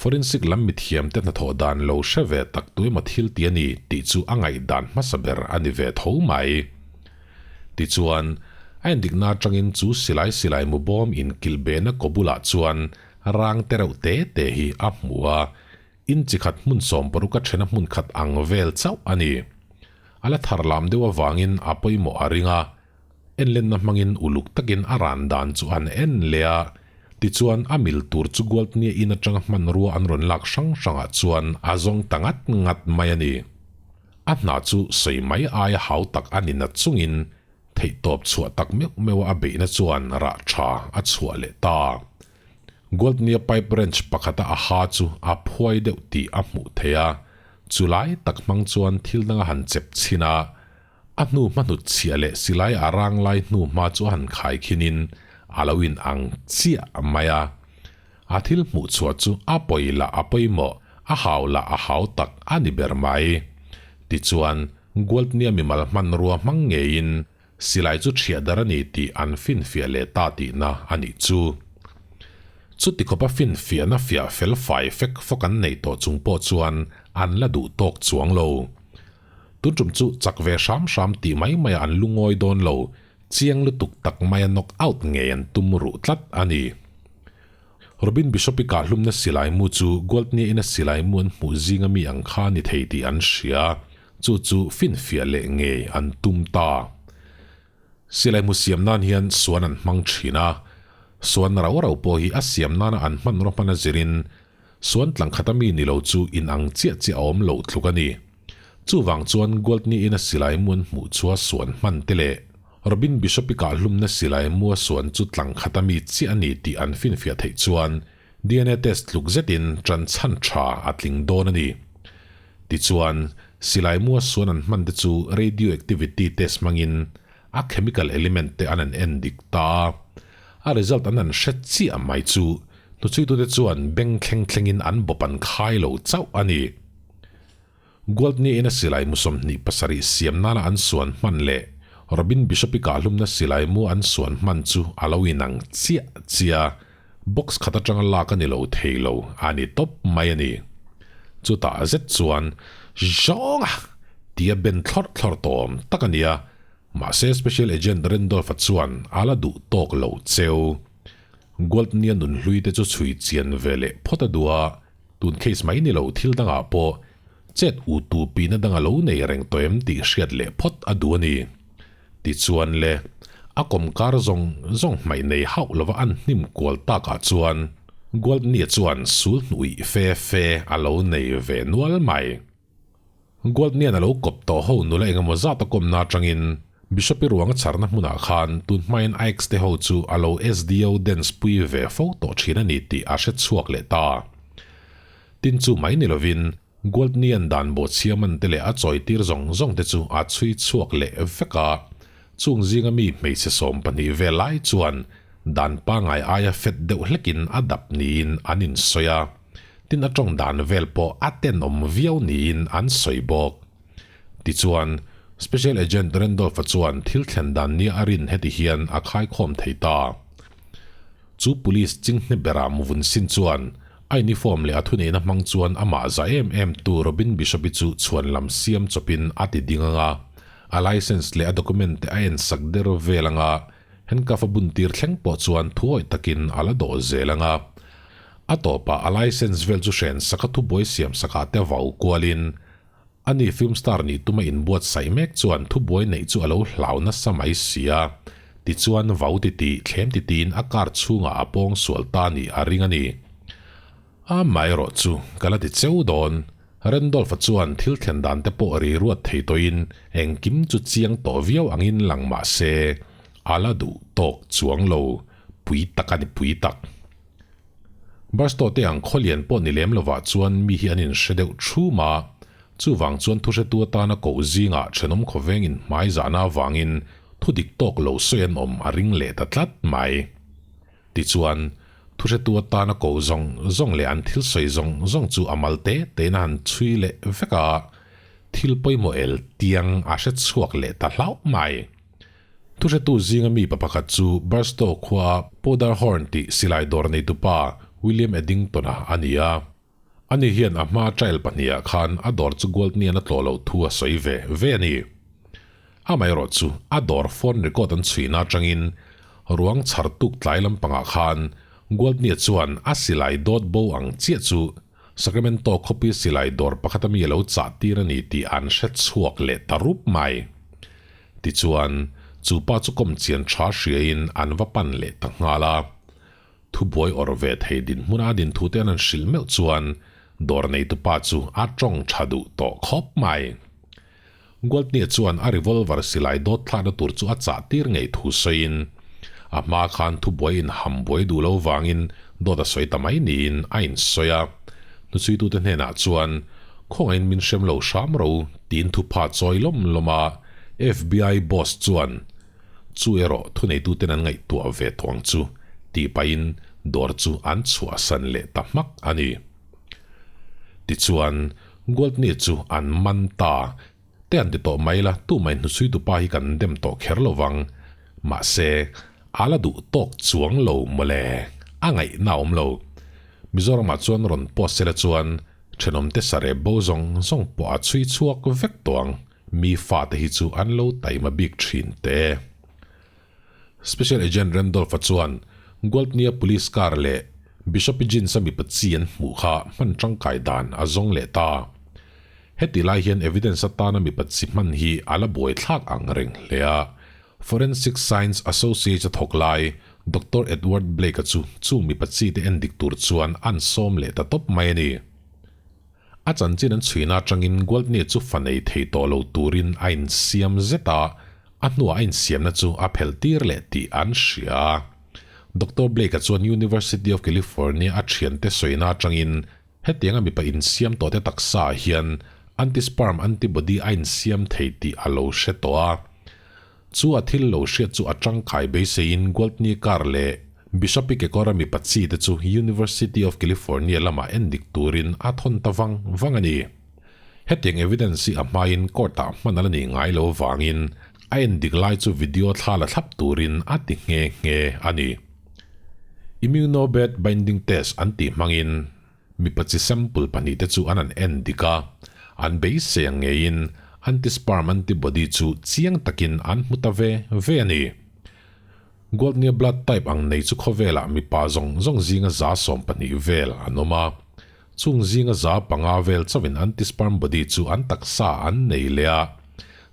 forensic lam mithiamte hnathawh dan lo hre ve tak tu emaw thil ti a ni tih chu a ngaihdan hmasa ber a ni ve tho mai. Tichuan, a endikna atangin chu silai silai mu bawm inkilhbehna kaw bulah chuan Rang te reuh te te hi a hmu a, in chi khat hmun 60 a thena hmun khat ang vel chauh a ni. A la thar lam deuh avangin a pawimawh a ring a, enlenna hmangin uluk takin a ran dan chu an en leh a, tichuan a mil tur chu Gwaltney in atanga hmanrua an rawn lak hrang hrangah chuan a zawng ta ngat ngat mai a ni. A hna chu sawi mai aia hau tak a ni nat chungin Theihtawp chhuah tak meuh meuh a beihna chuan rah tha a chhuah leh ta. Gwaltney-a pipe wrench pakhata a ha chu a phuai deuh tih a hmuh theih a, chu lai tak hmang chuan thil dang a han chep chhin a, a hnu hma hnut chhiah leh silai a rang lai hnu hma chu a han khai khinin a lo in ang chiah mai a. A thil hmuh chhuah chu a pawi lah a pawimawh, a hau lah a hau tak a ni ber mai. Tichuan, Gwaltney-a mimal hmanrua hmang ngeiin silai chu thiah dar a ni tih an finfiah leh ta tihna a nih chu. Chuti khawpa finfiahna fiah fel fai fek fawk an neih tawh chung pawh chuan an la duh tawk chuang lo. Tun tum chu chak ve hram hram tih mai maiah an lungawi dawn lo, chiang lutuk tak maia knock out ngei an tum ruh tlat a ni. Robin Bishop-i kahhlumna silai mu chu Gwaltney-in a silai mu an hmuh zinga mi ang kha a ni thei tih an hria, chu chu finfiah leh ngei an tum ta. Silai mu siam nan hian suan an hmang thin a, suan rau rau pawh hi a siam nana an hmanraw hman a zirin suan tlang khata mi ni lo chu in ang chiah chiah a awm loh tluk a ni. Chuvang chuan Gwaltney-in a silai mu an hmuh chua suan hman te leh Robin Bishop-i kahhlumna silai mua suan chu tlang khata mi chiah a ni tih an finfiah theih chuan DNA test tluk zetin ṭan chhan ṭha a tling dawn a ni. Tichuan, silai mua suan an hman te chu radioactivity test hmangin a chemical element te an an en dik ta a, a result an an hre chiah mai chu hnuchhuitute chuan beng thleng thlengin an bawp an khai lo chauh a ni. Gwaltney-in a silai mu 27 siam nana an suan hman leh Robin Bishop-i kahhlumna silai mu an suan hman chu a lo inang chiah chiah a, box khat atanga lak a ni lo thei lo a ni tawp mai a ni. Chutah zet chuan Zawnga! Tia ben thlawrh thlawrh tawm tak a nia. Mahse Special Agent Randolph-a chuan a la duh tawk lo cheu. Gwaltney-a nunhlui te chu chhui chian ve leh phawt a duh a, tun case mai ni lo thil dangah pawh chet u tu pina dang a lo nei reng tawh em tih hriat leh phawt a duh a ni. Tichuan le, a kawmkar zawng zawng hmaih nei hauh lova an hnim kual takah chuan Gwaltney-a chuan sul hnuih fe fe a lo nei ve nual mai. Gwaltney-a'n a lo kawp tawh ho nula engemaw zat a kawmna atangin Bishop-i ruang a chharna hmunah khan tun hmain a ex te ho chu a lo SDO dance pui ve fo tawh thin a ni tih a hre chhuak leh ta. Tin chu mai ni lovin Gwaltney-a'n dan bawhchhia man te leh a chawitir zawng zawng te chu a chhui chhuak leh vek a, chung zinga mi hmeichhe 12 vel lai chuan dan pangngai aia fet deuh hlekin a dap niin an insawi a. Tin a tawng dan vel pawh a tenawm viau niin an sawi bawk. Tichuan, Special Agent Randolph-a chuan thil thlen dan nia a rin heti hian a khaikhawm thei ta. Chu police chinghne bera muvun sin chuan a uniform leh a thuneihna hmang chuan amah za em em tu Robin Bishop-i chu chhuan lam siam chawpin a ti ding anga, a license leh a document te a ensak der vel anga, Handcuff a bun tir thleng pawh chuan thuawih takin a la dawh zel anga. A tawpah a license vel chu hren saka thubuai siam sakah te vau kualin ani film star nih tuma inbuatsaih mek chuan thubuai neih chu a lo hlau nasa mai si a, tichuan vau titih thlem titiin a car chhungah a pawng sual ta nih a ring a ni. Amaherawh chu ka la ti cheu dawn, Randolph-a chuan thil thlen dan te pawh ri ruat thei tawhin engkim chu chiang tawh viau angin lang mah se a la duh tawk chuang lo, pui tak a ni pui tak. Barstow te ang khawlian pawh ni lem lovah chuan mi hi an inhre deuh thum a, chuvang chuan thuhretu atana koh zingah thenawm khawveng inhmai zahna avangin thu dik tawk lo sawi an awm a ring leh ta tlat mai. Tichuan, thuhretu atana koh zawng zawng leh an thil sawi zawng zawng chu a mal te tein a han chhui leh vek a, thil pawimawh el tiang a hre chhuak leh ta hlauh mai. Thuhretu zinga mi pa pakhat chu Barstow khuaa Powderhorn tih silai dawr neitupa William Eddington-a a ni a. Ani hian a hma trial pahniha khan a dawr chu Gwaltney-an a tlawh loh thu a sawi ve ve a ni. Amaherawh chu a dawr phone record an chhuihna atangin ruang chhar tuk tlai lampangah khan Gwaltney-a chuan a silai dawt bo ang chiah chu Sacramento khawpui silai dawr pakhata mi a lo chah tir a ni tih an hre chhuak leh ta rup mai. Tichuan, chu pa chu kawm chian tha hriain an va pan leh ta nghal a. Thubuai awrh ve thei dinhmuna a din thute an han hrilh meuh chuan dawr neitupa chu a tawng tha duh tawh khawp mai. Gwaltney chuan a revolver silai dawt thlakna tur chu a chah tir ngei thu sawiin, a hma khan thubuai inham buai duh lo vangin dawt a sawi ta mai niin a insawi a. Hnuchhuitute hnenah chuan, Khawngaihin min hrem lo hram ro, tiin thupha chawi lawm lawm a. FBI boss chuan, Chu erawh thuneituten an ngaihtuah ve tawh ang chu, tih pahin dawr chu an chhuahsan leh ta hmak a ni. Tichuan, Gwaltney chu an man ta. Te an ti tawh mai la, tumah in hnuchhuitupa hi kan dem tawh kher lo vang. Mahse, a la duh tawk chuang lo mawle. A ngaihna a awm lo. Mizoramah chuan rawn post sela chuan thenawmte sarep bo zawng zawng pawh a chhui chhuak vek tawh ang. Mi fate hi chu an lo taima bik thin te. Special Agent Randolph-a chuan Gwaltney-a police car leh Bishop-i jeans-a mipa chi an hmuh kha hman tangkai dan a zawng leh ta. Heti lai hian evidence atana mipa chi hman hi a la buaithlak ang reng hle a. Forensic Science Associates-a thawk lai Doctor Edward Blake-a chu chung mipa chi te endik tur chuan an sawm leh ta tawp mai a ni. A chanchin an chhuina atangin Gwaltney chu fa nei thei tawh lo turin a insiam zet a, a hnuah a insiamna chu a phelh tir leh tih an hria. Doctor Blake-a chuan University of California a thiante sawina atangin hetianga mipa insiam tawhte taksaah hian anti-sperm antibody a insiam thei tih a lo hre tawh a. Chu a thil lo hriat chu a tangkai beiseiin Gwaltney car leh Bishop-i kekawra mipa chi te chu University of California lamah endik turin a thawn ta vang vang a ni. Hetiang evidence hi a hmain court-ah hman a la nih ngai lo vangin a endik lai chu video thla la thlap turin a ti nghe nghe a ni. Immunobed binding test an tih hmangin mipa chi sample pahnihte chu an han endik a. An beisei ang ngeiin anti-sperm antibody chu chiang takin an hmu ta ve ve a ni. Gwaltney-a blood type ang nei chu khawvelah mipa zawng zawng zinga 12% vel an awm a. Chung zinga 5% vel chauhin anti-sperm body chu an taksa an nei leh a.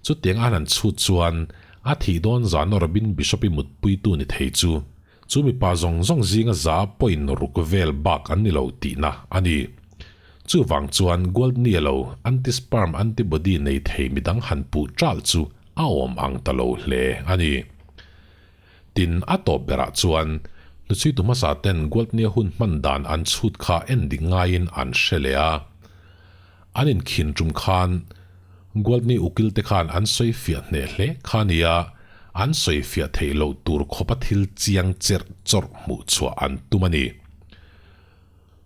Chutiang a han chhut chuan a thih dawn zan Robin Bishop-i mutpuitu ni thei chu chu mipa zawng zawng zinga 0.6 vel bak an ni lo tihna a ni. Chuvang chuan Gwaltney-a lo anti-sperm antibody nei thei midang han puh ṭalh chu a awm ang ta lo hle a ni. Tin, a tawp berah chuan hnuchhuitu hmasa ten Gwaltney-a hun hman dan an chhut kha en dik ngaiin an hre leh a. An inkhin tum khan Gwaltney ukil te khan an sawi fiah hneh hle kha a ni a, an sawi fiah theih loh tur khawpa thil chiang cherh chawrh hmuh chhuah an tum a ni.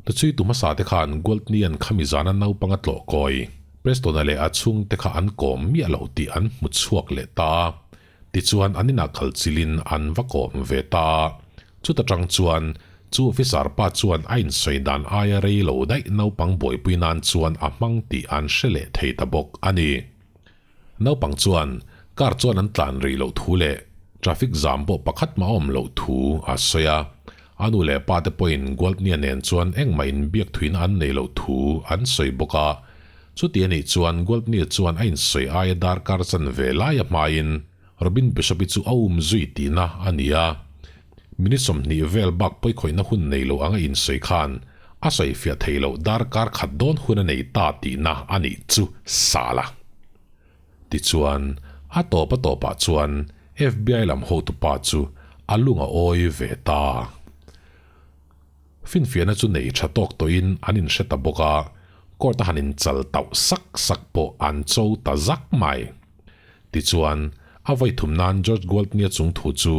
Hnuchhuitu hmasa te khan Gwaltney-a'n khami zana naupang a tlawh kawi Preston-a leh a chhungte kha an kawm miah loh tih an hmu chhuak leh ta a. Tichuan an inah kal chilin an va kawm ve ta a. Chuta tang chuan chu officer pa chuan a insawi dan aia rei lo daih naupang buaipui nan chuan a hmang tih an hre leh thei ta bawk a ni. Naupang chuan car chuan an tlan rih loh thu leh traffic jam pawh pakhat mah a awm loh thu a sawi a. A nu leh pa te pawhin Gwaltney-a nen chuan engmah inbiak thuina an nei loh thu an sawi bawk a. Chuti a nih chuan Gwaltney-a chuan a insawi aia darkar chanve laia hmain Robin Bishop-i chu a um zui tihna a ni a. Minute 20 vel bak pawikhawihna hun nei lo anga insawi khan a sawifiah theih loh darkar khat dawn hun a nei ta tihna a nih chu sal a. Tichuan, a tawp a tawpah chuan FBI lam hotupa chu a lung a awi ve ta. Finfiahna chu nei tha tawk tawhin an inhre ta bawk a, court a han inchal tauh sak sak pawh an cho ta zak mai. Tichuan, a vawi thum nan George Gwaltney-a chung thu chu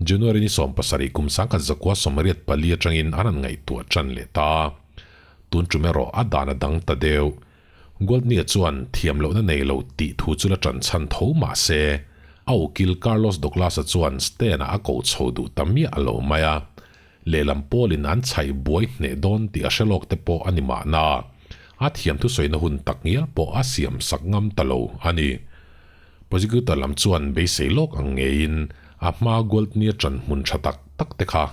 January ni 17 kum 1984 atangin an han ngaihtuah tan leh ta a. Tun tum erawh a dan a dang ta deuh. Gwaltney-a chuan thiam lohna nei lo tih thu chu la tan chhan tho mah se, a ukil Carlos Douglas-a chuan stand-ah a ko chho duh ta miah lo mai a. Lehlam pawlin an chhaih buai hneh dawn tih a hre lawk te pawh a ni mahna, a thiam thusawina hun tak ngial pawh a siam sak ngam ta lo a ni. Prosecutor lam chuan beisei lawk ang ngeiin a hma Gwaltney-a ṭan hmun ṭha tak tak te kha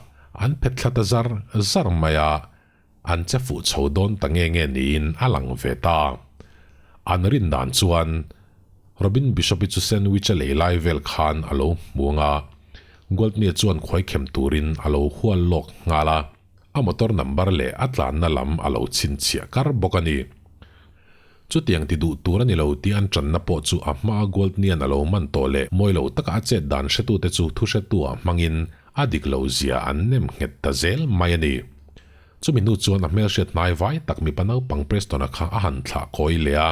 an phet thla ta zar zar mai a, an che fuh chho dawn ta nge nge niin a lang ve ta. An rin dan chuan Robin Bishop-i chu sandwich a lei lai vel khan a lo hmu ang a, Gwaltney-a chuan khuai khem turin a lo hual lawk nghal a, a motor number leh a tlanna lam a lo chhinchhiah kar bawk a ni. Chutiang ti duh tur a ni lo tih an tanna pawh chu a hmaa Gwaltney-a'n a lo man tawh leh mawi lo taka a chet dan hretute chu thuhretu-ah hmangin a dik lo zia an nem nghet ta zel mai a ni. Chumi hnu chuan a hmelhriat hnai vai tak mipa naupang Preston-a kha a han thlah kawi leh a,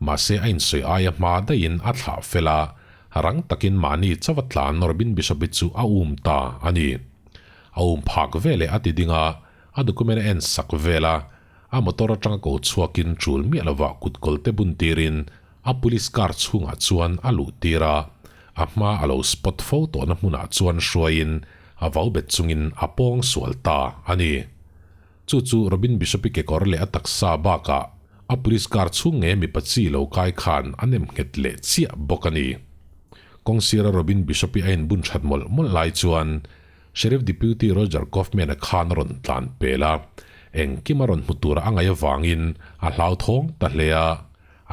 mahse a insawi aia hma daihin a thlah fel a, rang takin mahni chauh a tlan Robin Bishop-i chu a um ta a ni. A um phak veleh a ti ding a, a document a en sak vel a, a motor atanga ko chhuakin tul miah lovah kutkawl te bun tirin a police car chhungah chuan a luh tir a, a hma a lo spot fo tawhna hmunah chuan hruaiin a vau bet chungin a pawng sual ta a ni. Chu chu Robin Bishop-i kekawr leh a taksa bakah a police car chhung nge mipa chi lo kai khan a nem nghet leh chiah bawk a ni. Kawngsira Robin Bishop-i a inbun that mawlh mawlh lai chuan Sheriff Deputy Roger Kaufman-a khan a rawn tlan pel a, engkim a rawn hmu tura a ngaih avangin a hlauthawng ta hle a.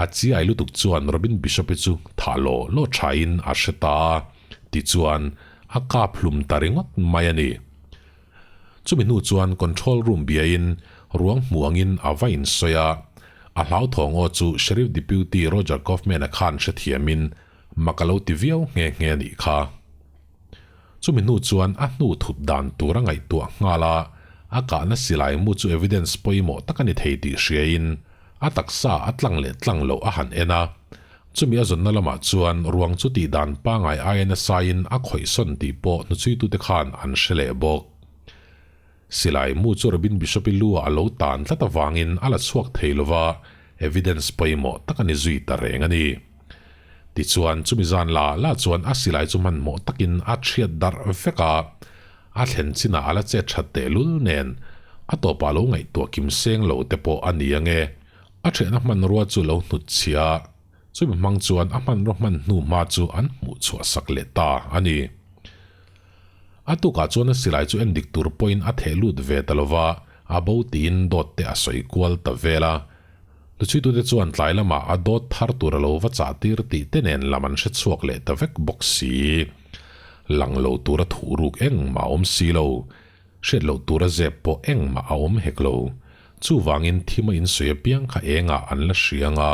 A chiai lutuk chuan Robin Bishop-i chu thah law law thain a hre ta a, tichuan a kap hlum ta ringawt mai a ni. Chumi hnu chuan control room biain ruang hmu angin a va insawi a, a hlauthawng aw chu Sheriff Deputy Roger Kaufman-a khan hrethiamin mak a lo ti viau nghe nghe a nih kha. Chumi hnu chuan a hnu thup dan tur a ngaihtuah nghal a, a kahna silai mu chu evidence pawimawh tak a ni thei tih hriain a taksa a tlang leh tlang loh a han en a. Chumi a zawnna lamah chuan ruang chu tih dan pangai aia nasaiin a khawih sawn tih pawh hnuchhuitute khan an hre leh bawk. Silai mu chu Robin Bishop-i lu ah a lo tan tlat avangin a la chhuak thei lova, evidence pawimawh tak a ni zui ta reng a ni. Tichuan, chumi zan la la chuan a silai chu hmanhmawh takin a thiat darh vek a, a thlen chinah a la chet that tehlul nen a tawpah lo ngaihtuah kim seng lo te pawh a ni ange. A ṭhehna hmanrua chu lo hnut chhia a, chumi hmang chuan a hmanraw hman hnu hma chu an hmuh chhuah sak leh ta a ni. A tukah chuan a silai chu endik tur pawhin a theh lut ve ta lova, a bo tiin dawt te a sawi kual ta vel a. Hnuchhuitute chuan tlai lamah a dawt thar tur a lo va chah tir tih te nen lam an hre chhuak leh ta vek bawk si. Lang lo tura thuh ruk engmah a awm si lo. Hriat loh tura zep pawh engmah a awm hek lo. Chuvangin thim a insawi apiang kha engah an la hria anga,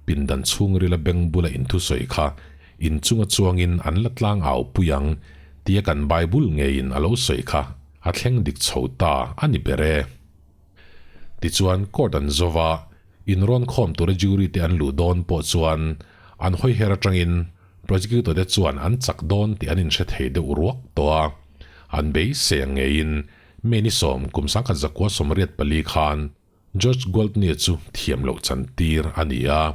pindan chhungrila beng bula inthusawi kha inchunga chuangin an la tlang au pui ang tia kan Bible ngeiin a lo sawi kha a thleng dik chho ta a ni ber e. Tichuan court an zo va, inrawn khawm tura jury te an luh dawn pawh chuan an hawi her atangin prosecutor te chuan an chak dawn tih an inhre thei deuh ruak tawh a, an beisei ang ngeiin May ni sawm kum 1984 khan George Gwaltney chu thiam loh chan tir a ni a.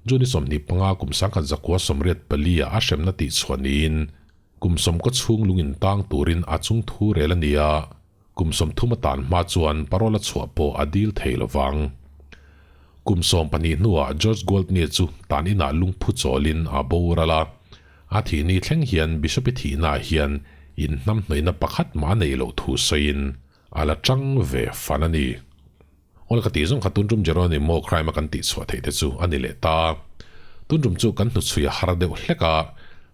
June ni 25 kum 1984 ah a hremna tih chhuah niin kum sawmkaw chhung lung in tang turin a chung thu rel a ni a. Kum 30 a tan hma chuan parole a chhuah pawh a dil thei lo vang. Kum 12 hnuah George Gwaltney chu tan inah lungphu chawlin a boral a. A thih ni thleng hian Bishop-i thihnaah hian inhnamhnawihna pakhat mah a neih loh thu sawiin a la tang ve fan a ni. Awl ka tih zawng kha tun tum Jeronimo crime a kan tih chhuah theih te chu a ni leh ta. Tun tum chu kan hnuchhui a har deuh hlek a,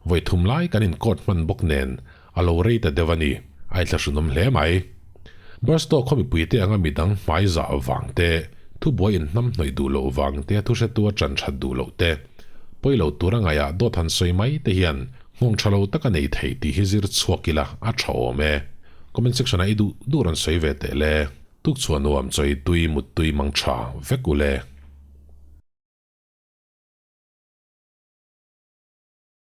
vawi thum lai kan in court hman bawk nen a lo rei ta deuh a ni. A inthlahrunawm hle mai. Barstow khaw mipuite anga midang hmai zah vang te, thubuai inhnamhnawih duh loh vang te, thuhretu a ṭan ṭhat duh loh te, pawi lo tur a ngaihah dawt han sawi mai te hian nghawng ṭha lo tak a nei thei tih hi zir chhuak ila a ṭha awm e. Comment section ah i duh duh rawn sawi ve teh le. Tukchhuah nuam chawi tui muttui mang ṭha vek u le.